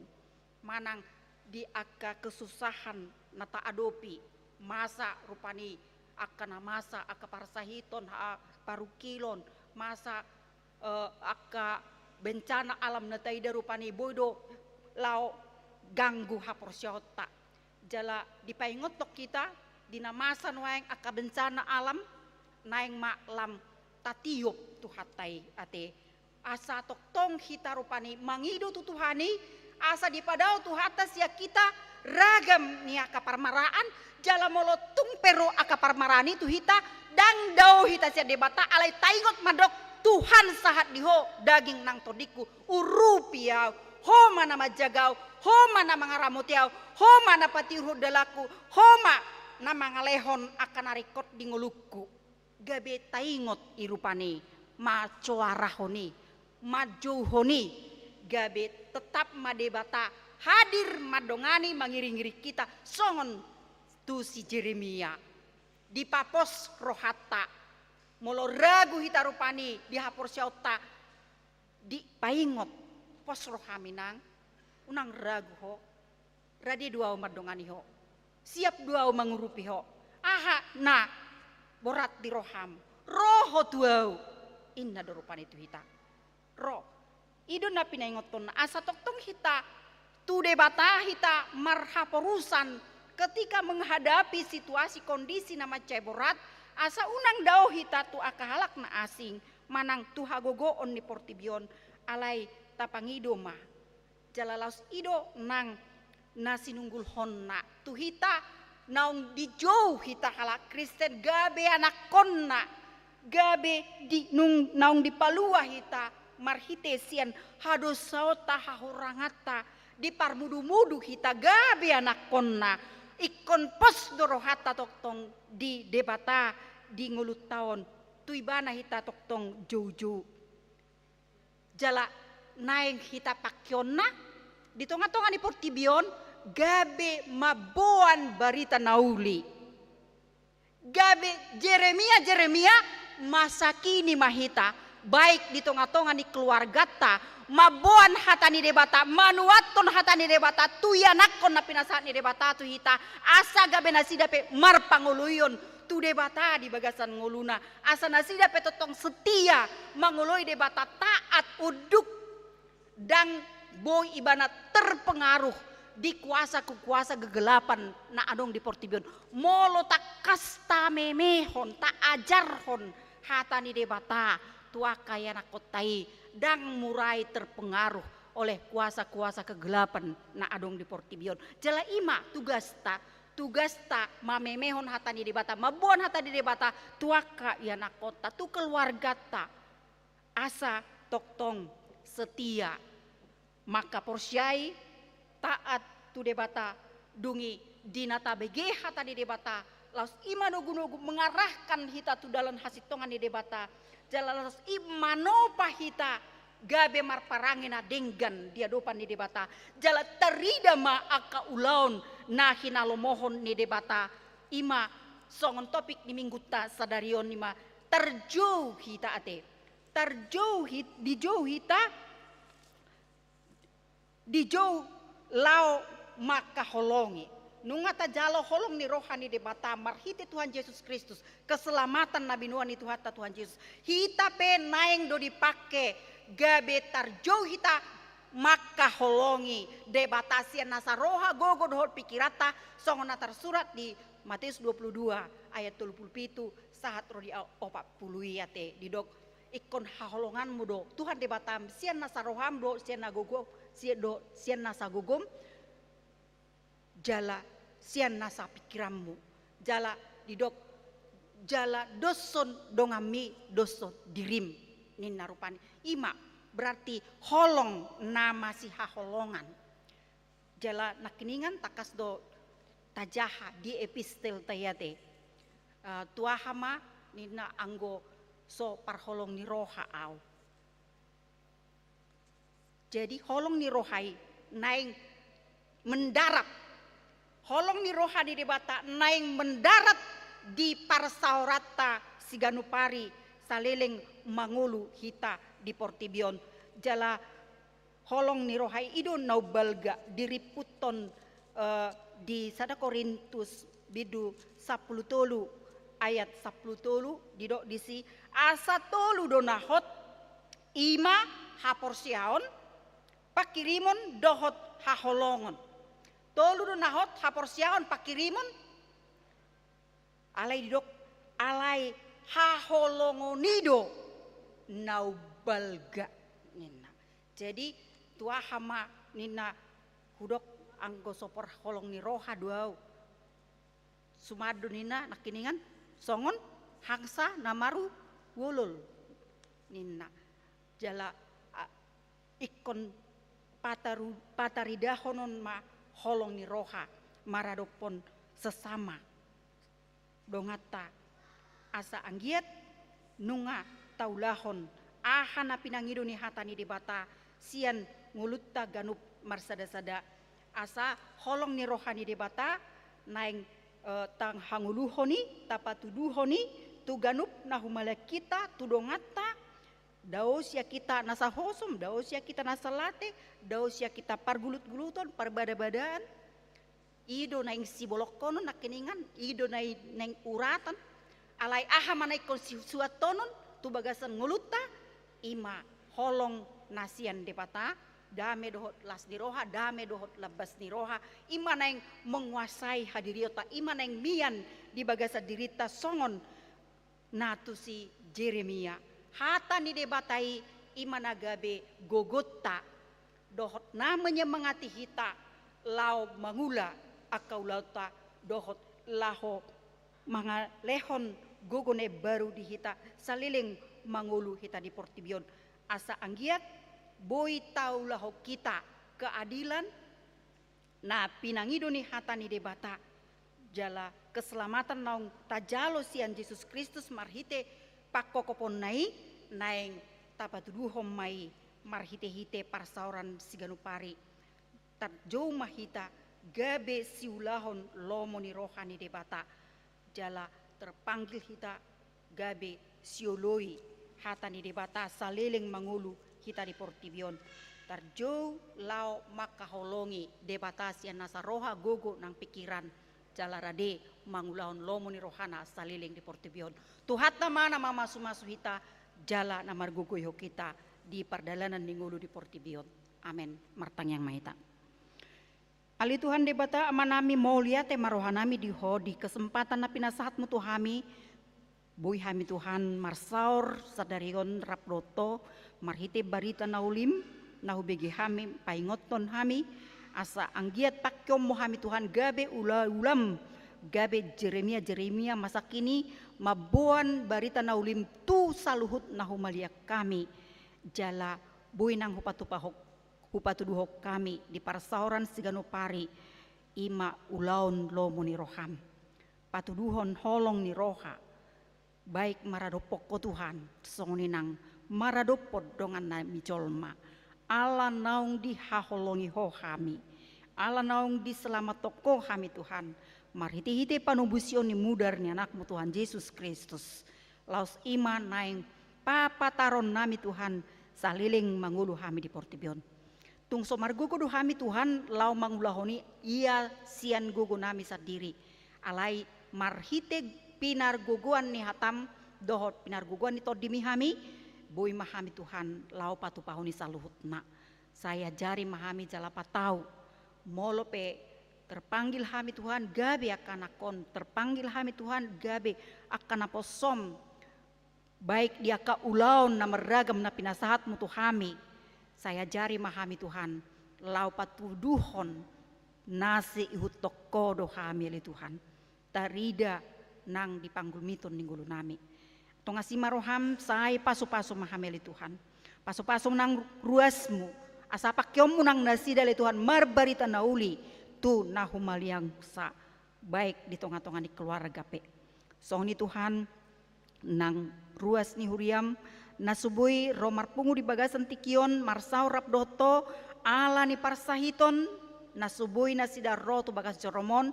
manang di angka kesusahan na taadopi, masa rupani angka na masa, angka parsahiton, ha-, parungkilon, masa, eh, angka bencana alam na taida rupani boi do laho ganggu haporseaonta. Jala dipaingothon hita di na masa nuaeng angka bencana alam, naeng ma lam tatiop Tuhanta i ate. Asa tongtong hita rupani mangido tu Tuhan i, Asa dipadao Tuhanta sian hita ragam ni angka parmaraan, jala molo tung pe ro angka parmaraan i tu hita, ndang dao hita sian Debata, alai taingot mandok, Tuhan, sahat di Ho daging nang tondingku, urupi ahu, Ho ma na manjaga ahu, Ho ma na mangaramoti ahu, Ho ma na patiur dalanku, Ho ma na mangalehon angka na ringkot di ngolungku. Gabe taingot i rupani, manjoarahon i, manjouhon i, gabe tetap ma Debata hadir mandongani, mangiring-iring hita songon tu si Jeremia. Dipapos rohanta. Molo ragu hita rupani di haporseaonta, dipaingot, pos roham inang, unang ragu ho, rade do ahu mandongani ho, siap do ahu mangurupi ho, aha na borat di roham, ro ho tu ahu, ninna do rupani tu hita. Ro, i do na pinaingothon, asa tongtong hita tu Debata hita marhaporusan ketika menghadapi situasi kondisi na mansai borat, asa unang dao hita tu angka halak na asing, manang tu hagogoon ni portibi on, alai tapangido ma. Jala laos i do nang na sinunggulhonna tu hita, naung dijou hita halak Kristen gabe anakkonna, gabe di, nung, naung dipalua hita marhite sian hadosaonta, hahuranganta, diparmudumudu hita gabe anakkonna, ingkon pos do rohanta tongtong di Debata di ngolunta on, tu Ibana hita tongtong joujou. Jala naeng hita pangkeonna di tonga-tonga ni portibi on, gabe mamboan barita na uli. Gabe Jeremia, Jeremia, masa kini ma hita, baik di tonga-tonga ni keluarganta, mamboan hata ni Debata, manuathon hata ni Debata tu ianakhon na pinasahat ni Debata tu hita, asa gabe nasida pe marpangoloion tu Debata di bagasan ngoluna, asa nasida pe tongtong setia mangoloi Debata, taat, unduk, ndang boi ibana terpengaruh di kuasa-kuasa kegelapan na adong di portibi on. Molo tangkas tamemehon, taajarhon hata ni Debata tu angka ianakhonta i, ndang murai terpengaruh oleh kuasa-kuasa kegelapan na adong di portibi on. Jala i ma tugasta, tugasta mamemehon hata ni Debata, mamboan hata ni Debata tu angka ianakhonta, tu keluarganta. Asa tongtong setia, mangkaporseai, taat tu Debata, dung i di na tabege hata ni Debata, laos i manogu-nogu mengarahkan hita tu dalan hasintongan ni Debata, jala laos i manopa hita gabe marparange na denggan di adopan ni Debata, jala tarida ma angka ulaon na hinalomohon ni Debata. I ma songon topik ni minggunta sadari on, i ma tarjou hita ate. Tarjou hit-, dijou hita, dijou laho mangkaholongi. Nunga tajalo holong ni roha ni Debata marhite Tuhan Jesus Kristus, keselamatan na binoan ni Tuhanta Tuhan Jesus, hita pe naeng do dipangke gabe tarjou hita mangkaholongi Debata sian nasa roha, gogo dohot pikiranta, songon na tarsurat di Mateus dua puluh dua ayat tolu puluh pitu sahat ro di opat puluh i ate, didok ingkon haholonganmu do Tuhan Debatam sian nasa roham dohot sian na gogo, sian do, sian nasa gogom, jala sian nasa pikiranmu, jala didok, jala doshon donganmi, doshon dirim, ninna rupani. I ma berarti holong na masihaholongan. Jala nangkiningan tangkas do tajaha di epistelta i ate. Eh, tu aha ma ninna anggo so parholong ni roha ahu. Jadi holong ni roha i naeng mendarat. Holong ni roha ni Debata naeng mendarat di parsaoranta siganup ari saleleng mangolu hita di portibi on. Jala holong ni roha i do na umbalga, dirimputhon, eh, di sada Korintus bindu sampulu tolu ayat sampulu tolu, didok disi, asa tolu do na hot, i ma haporseaon, pangkirimon dohot haholongon. Tolu do na hot, haporseaon, pangkirimon, alai didok, alai haholongon i do na umbalga, ninna. Jadi tu aha ma ninna Hudok anggo so parholong ni roha do au. Suman do ninna nangkiningan songon hangsa na maruolol ninna. Jala, a, ingkon pataru-, pataridahonon ma holong ni roha maradophon sesama donganta, asa anggiat nunga taulahon aha na pinangido ni hata ni Debata sian ngolunta ganup marsada-sada, asa holong ni roha ni Debata naeng, eh, tahangoluhon i, tapatuduhon i tu ganup na humaliang hita, tu donganta. Dao sian hita na sahosom, dao sian hita na salate, dao sian hita pargulut-guluton, parbada-badaan. I do naeng sibolongkonon nangkiningan, i do naeng, naeng uratan. Alai aha ma na ingkon si-, suantonon tu bagasan ngolunta, i ma holong na sian Debata, dame dohot las ni roha, dame dohot lambas ni roha, i ma naeng menguasai hadirionta, i ma naeng mian di bagasan dirinta songon na tu si Jeremia. Hata ni Debata i, i ma na gabe gogonta dohot na menyemangati hita laho mangula angka ulaonta dohot laho mangalehon gogo na imbaru di hita saleleng mangolu hita di portibi on. Asa anggiat boi taulahon hita keadilan na pinangido ni hata ni Debata, jala keselamatan naung tajalo sian Jesus Kristus marhite pangkokoponna i, naeng tapatuduhon ma i marhite-hite parsaoran siganup ari. Tarjou ma hita gabe siulahon lomo ni roha ni Debata, jala terpanggil hita gabe sioloi hata ni Debata saleleng mangolu hita di portibi on. Tarjou laho mangkaholongi Debata sian nasa roha, gogo nang pingkiran, jala rade mangulahon lomo ni rohana saleleng di portibi on. Tuhanta ma na mamasu-masu hita jala na margogoihon hita di pardalanan ni ngolu di portibi on. Amen. Martangiang ma hita. Ale Tuhan Debata Amanami, mauliate ma rohanami di Ho di kesempatan na pinasahatmu tu hami. Boi hami Tuhan marsaor sadari on rap dohot Ho marhite barita na ulim na hubege hami, paingothon hami, asa anggiat pangkeonmu hami Tuhan gabe ula-ulam, gabe Jeremia-Jeremia masa kini mamboan barita na ulim tu saluhut na humaliang hami. Jala boi nang hupatupa ho-, hupatuduhon hami di parsaoran siganup ari, i ma ulaon lomo ni roham. Patuduhon holong ni roha, baik maradophon Ho Tuhan, songon i nang maradophon dongannami jolma. Ala naung dihaholongi Ho hami, ala naung diselamathon Ho hami Tuhan, marhite-hite panobusion ni mudar ni Anakmu Tuhan Jesus Kristus. Laos i ma naeng papataronnami Tuhan, saleleng mangolu hami di portibi on. Tung so margogo do hami Tuhan laho mangulahon i, ia sian gogonami sandiri. Alai marhite pinargogoan ni hatam dohot pinargogoan ni tondimi hami, boi ma hami Tuhan laho patupahon i saluhutna. Sai ajari ma hami jala patau. Molo pe terpanggil hami Tuhan gabe angka anakhon, terpanggil hami Tuhan gabe angka naposom, baik di angka ulaon na marragam na pinasahatmu tu hami, sai ajari ma hami Tuhan laho patuduhon na siihuthon Ho do hami ale Tuhan. Tarida nang di panggulmiton ni ngolunami. Tongasi ma roham, sai pasu-pasu ma hami ale Tuhan. Pasu-pasu nang ruasmu, asa pangkeonmu nang nasida ale Tuhan marbarita na uli tu na humaliangsa, baik di tonga-tonga ni keluarga pe. Songon i Tuhan, nang ruas ni huriam na so boi ro marpungu di bagasan tingki on marsaor rap dohot Ho, ala ni parsahiton na so boi nasida ro tu bagas jorom on,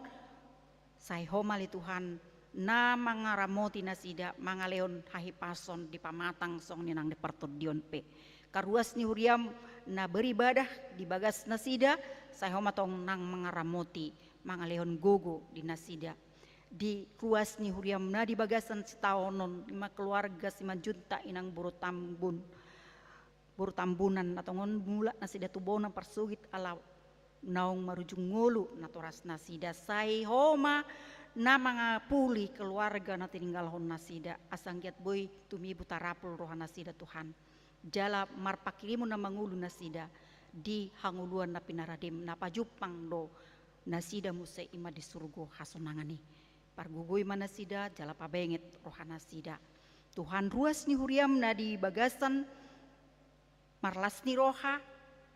sai Ho ma ale Tuhan na mangaramoti nasida mangalehon hahipason di pamatang songon i nang di partondion pe. Angka ruas ni huriam na beribadah di bagas nasida, sai Ho ma tong nang mangaramoti mangalehon gogo di nasida. Di ruas ni huriam na di bagasan sitaonon, i ma keluarga Simanjuntak, inang boru Tambun, boru Tambunan, na tongon mulak nasida tu bona parsogit ala naung marujung ngolu natorasnasida, sai Ho ma na mangapuli keluarga na tininggalhonnasida, asa anggiat boi tumibu tarapul rohanasida Tuhan. Jala marpanghirimon na mangolu nasida di hangoluan na pinaradem, na pajumpang do nasida muse i ma di surgo hasonangan i. Pargogoi ma nasida jala pabenget rohanasida. Tuhan, ruas ni huriam na di bagasan marlas ni roha,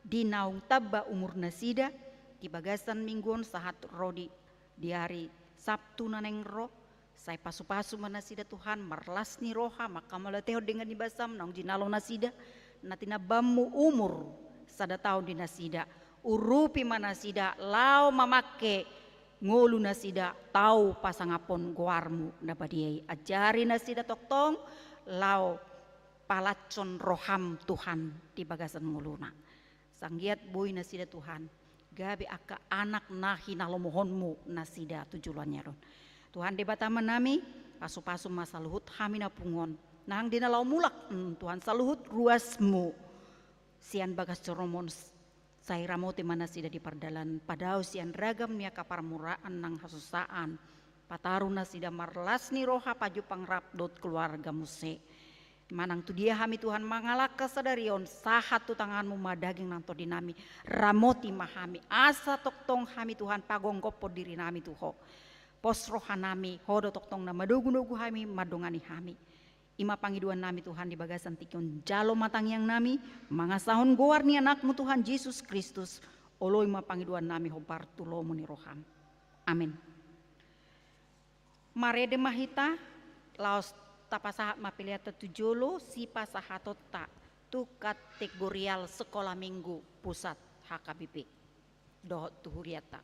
di naung tamba umurnasida di bagasan minggu on sahat ro di, di ari Sabtu na naeng ro, sai pasupasu ma nasida Tuhan, marlas ni roha, manghamauliatehon denggan ni basam naung jinalo nasida, na tinambamu umur sada taon di nasida. Urupi ma nasida laho mamangke ngolunasida tau pasangaphon goarmu na badia i. Ajari nasida tongtong laho palanshon roham Tuhan di bagasan ngoluna. Sanggiat boi nasida Tuhan gabe angka anak na hinalomohonmu nasida tu joloan ni ari on. Tuhan Debata Amanami, pasupasu ma saluhut hami na pungu on. Nang di na laho mulak, mm, Tuhan, saluhut ruasmu sian bagas joromu on, sai ramoti ma nasida di pardalanan, padao sian ragam ni angka parmuraan nang hasusaan, pataru nasida marlas ni roha pajumpang rap dohot keluarga muse. Manang tu dia hami Tuhan mangalangka sadari on, sahat tu tanganmu ma daging nang tondinami, ramoti ma hami, asa tongtong hami Tuhan pagomgophon dirinami tu Ho. Pos rohanami, Ho do tongtong na manogunogu hami, mandongani hami. I ma pangidoannami Tuhan di bagasan tingki on, jalo ma tangiangnami, mangasahon goar ni Anakmu Tuhan Jesus Kristus, oloi ma pangidoannami hombar tu lomo ni roham. Amen. Marende ma hita, laos tapasahat ma peleanta tu jolo, sipasahatonta tu kategorial Sekolah Minggu Pusat H K B P dohot tu hurianta.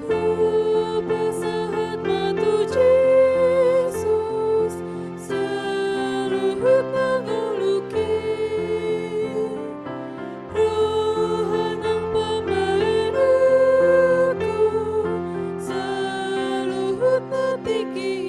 Hupasahat ma tu Jesus saluhut na ngolungki, roha nang pambahenonku saluhut na tingki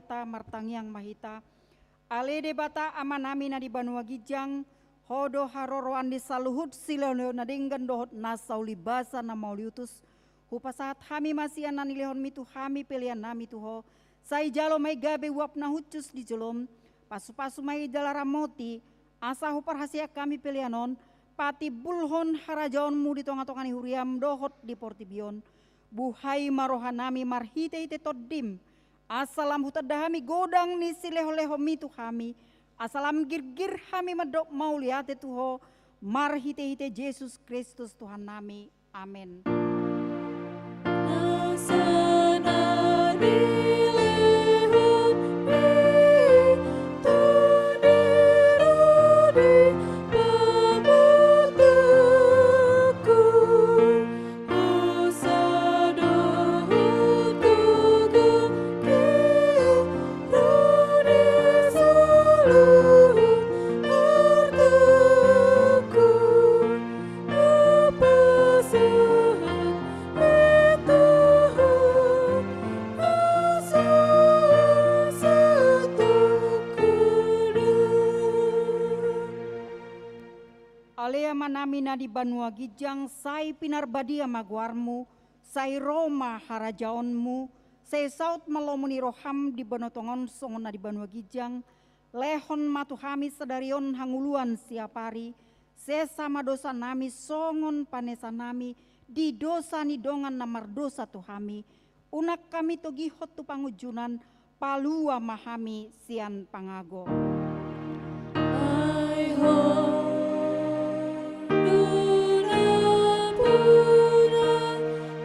Debata, martangiang ma hita. Ale Debata Amanami na di banua ginjang, Ho do haroroan ni saluhut silehonlehon na denggan dohot nasa ulibasa na mauliutus. Hupasahat hami ma sian na nilehonmi tu hami peleannami tu Ho. Sai jalo ma i gabe uap na hushus di jolom. Pasupasu ma i jala ramoti, asa huparhaseang hami pelean on patimbulhon harajaonmu di tongatonga ni huriam dohot di portibi on. Buhai ma rohanami marhitehite Tondim, asa lam hutanda hami godang ni silehonlehonmi tu hami, asa lam girgir hami mandok mauliate tu Ho, marhitehite Jesus Kristus Tuhannami. Amen. Ale Amanami na di banua ginjang, sai pinarbadia ma goarmu, sai ro ma harajaonmu, sai saut ma lomo ni roham di banua tonga on songon na di banua ginjang. Lehon ma tu hami sadari on hangoluan siapari, sesa ma dosanami songon panesanami di dosa ni dongan na mardosa tu hami. Unang hami togihon tu pangunjunan, palua ma hami sian pangago. Ai Ho do nampuna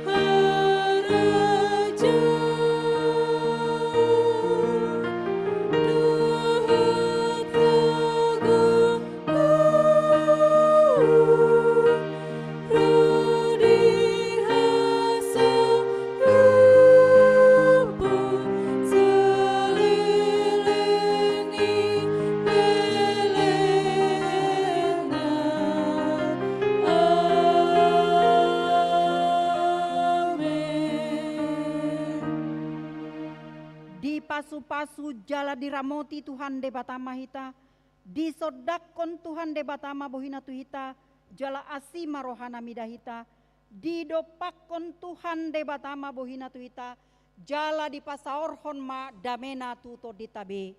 harajaon dohot hagogoon. Dipasupasu jala diramoti Tuhan Debata ma hita, disondangkon Tuhan Debata ma bohina tu hita, jala asi ma rohana mida hita, didompakkon Tuhan Debata ma bohina tu hita, jala dipasaorhon ma damena tu tondinta be.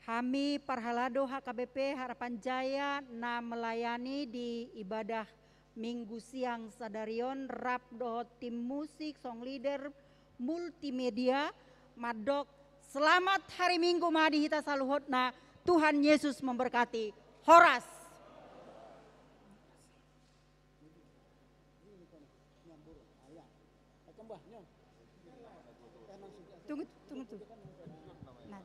Hami parhalado H K B P Harapan Jaya na melayani di ibadah Minggu siang sadari on, rap dohot tim musik, song leader, multimedia, mandok selamat hari Minggu ma di hita saluhutna, Tuhan Yesus memberkati. Horas. Tunggu, tunggu, tunggu. Nah,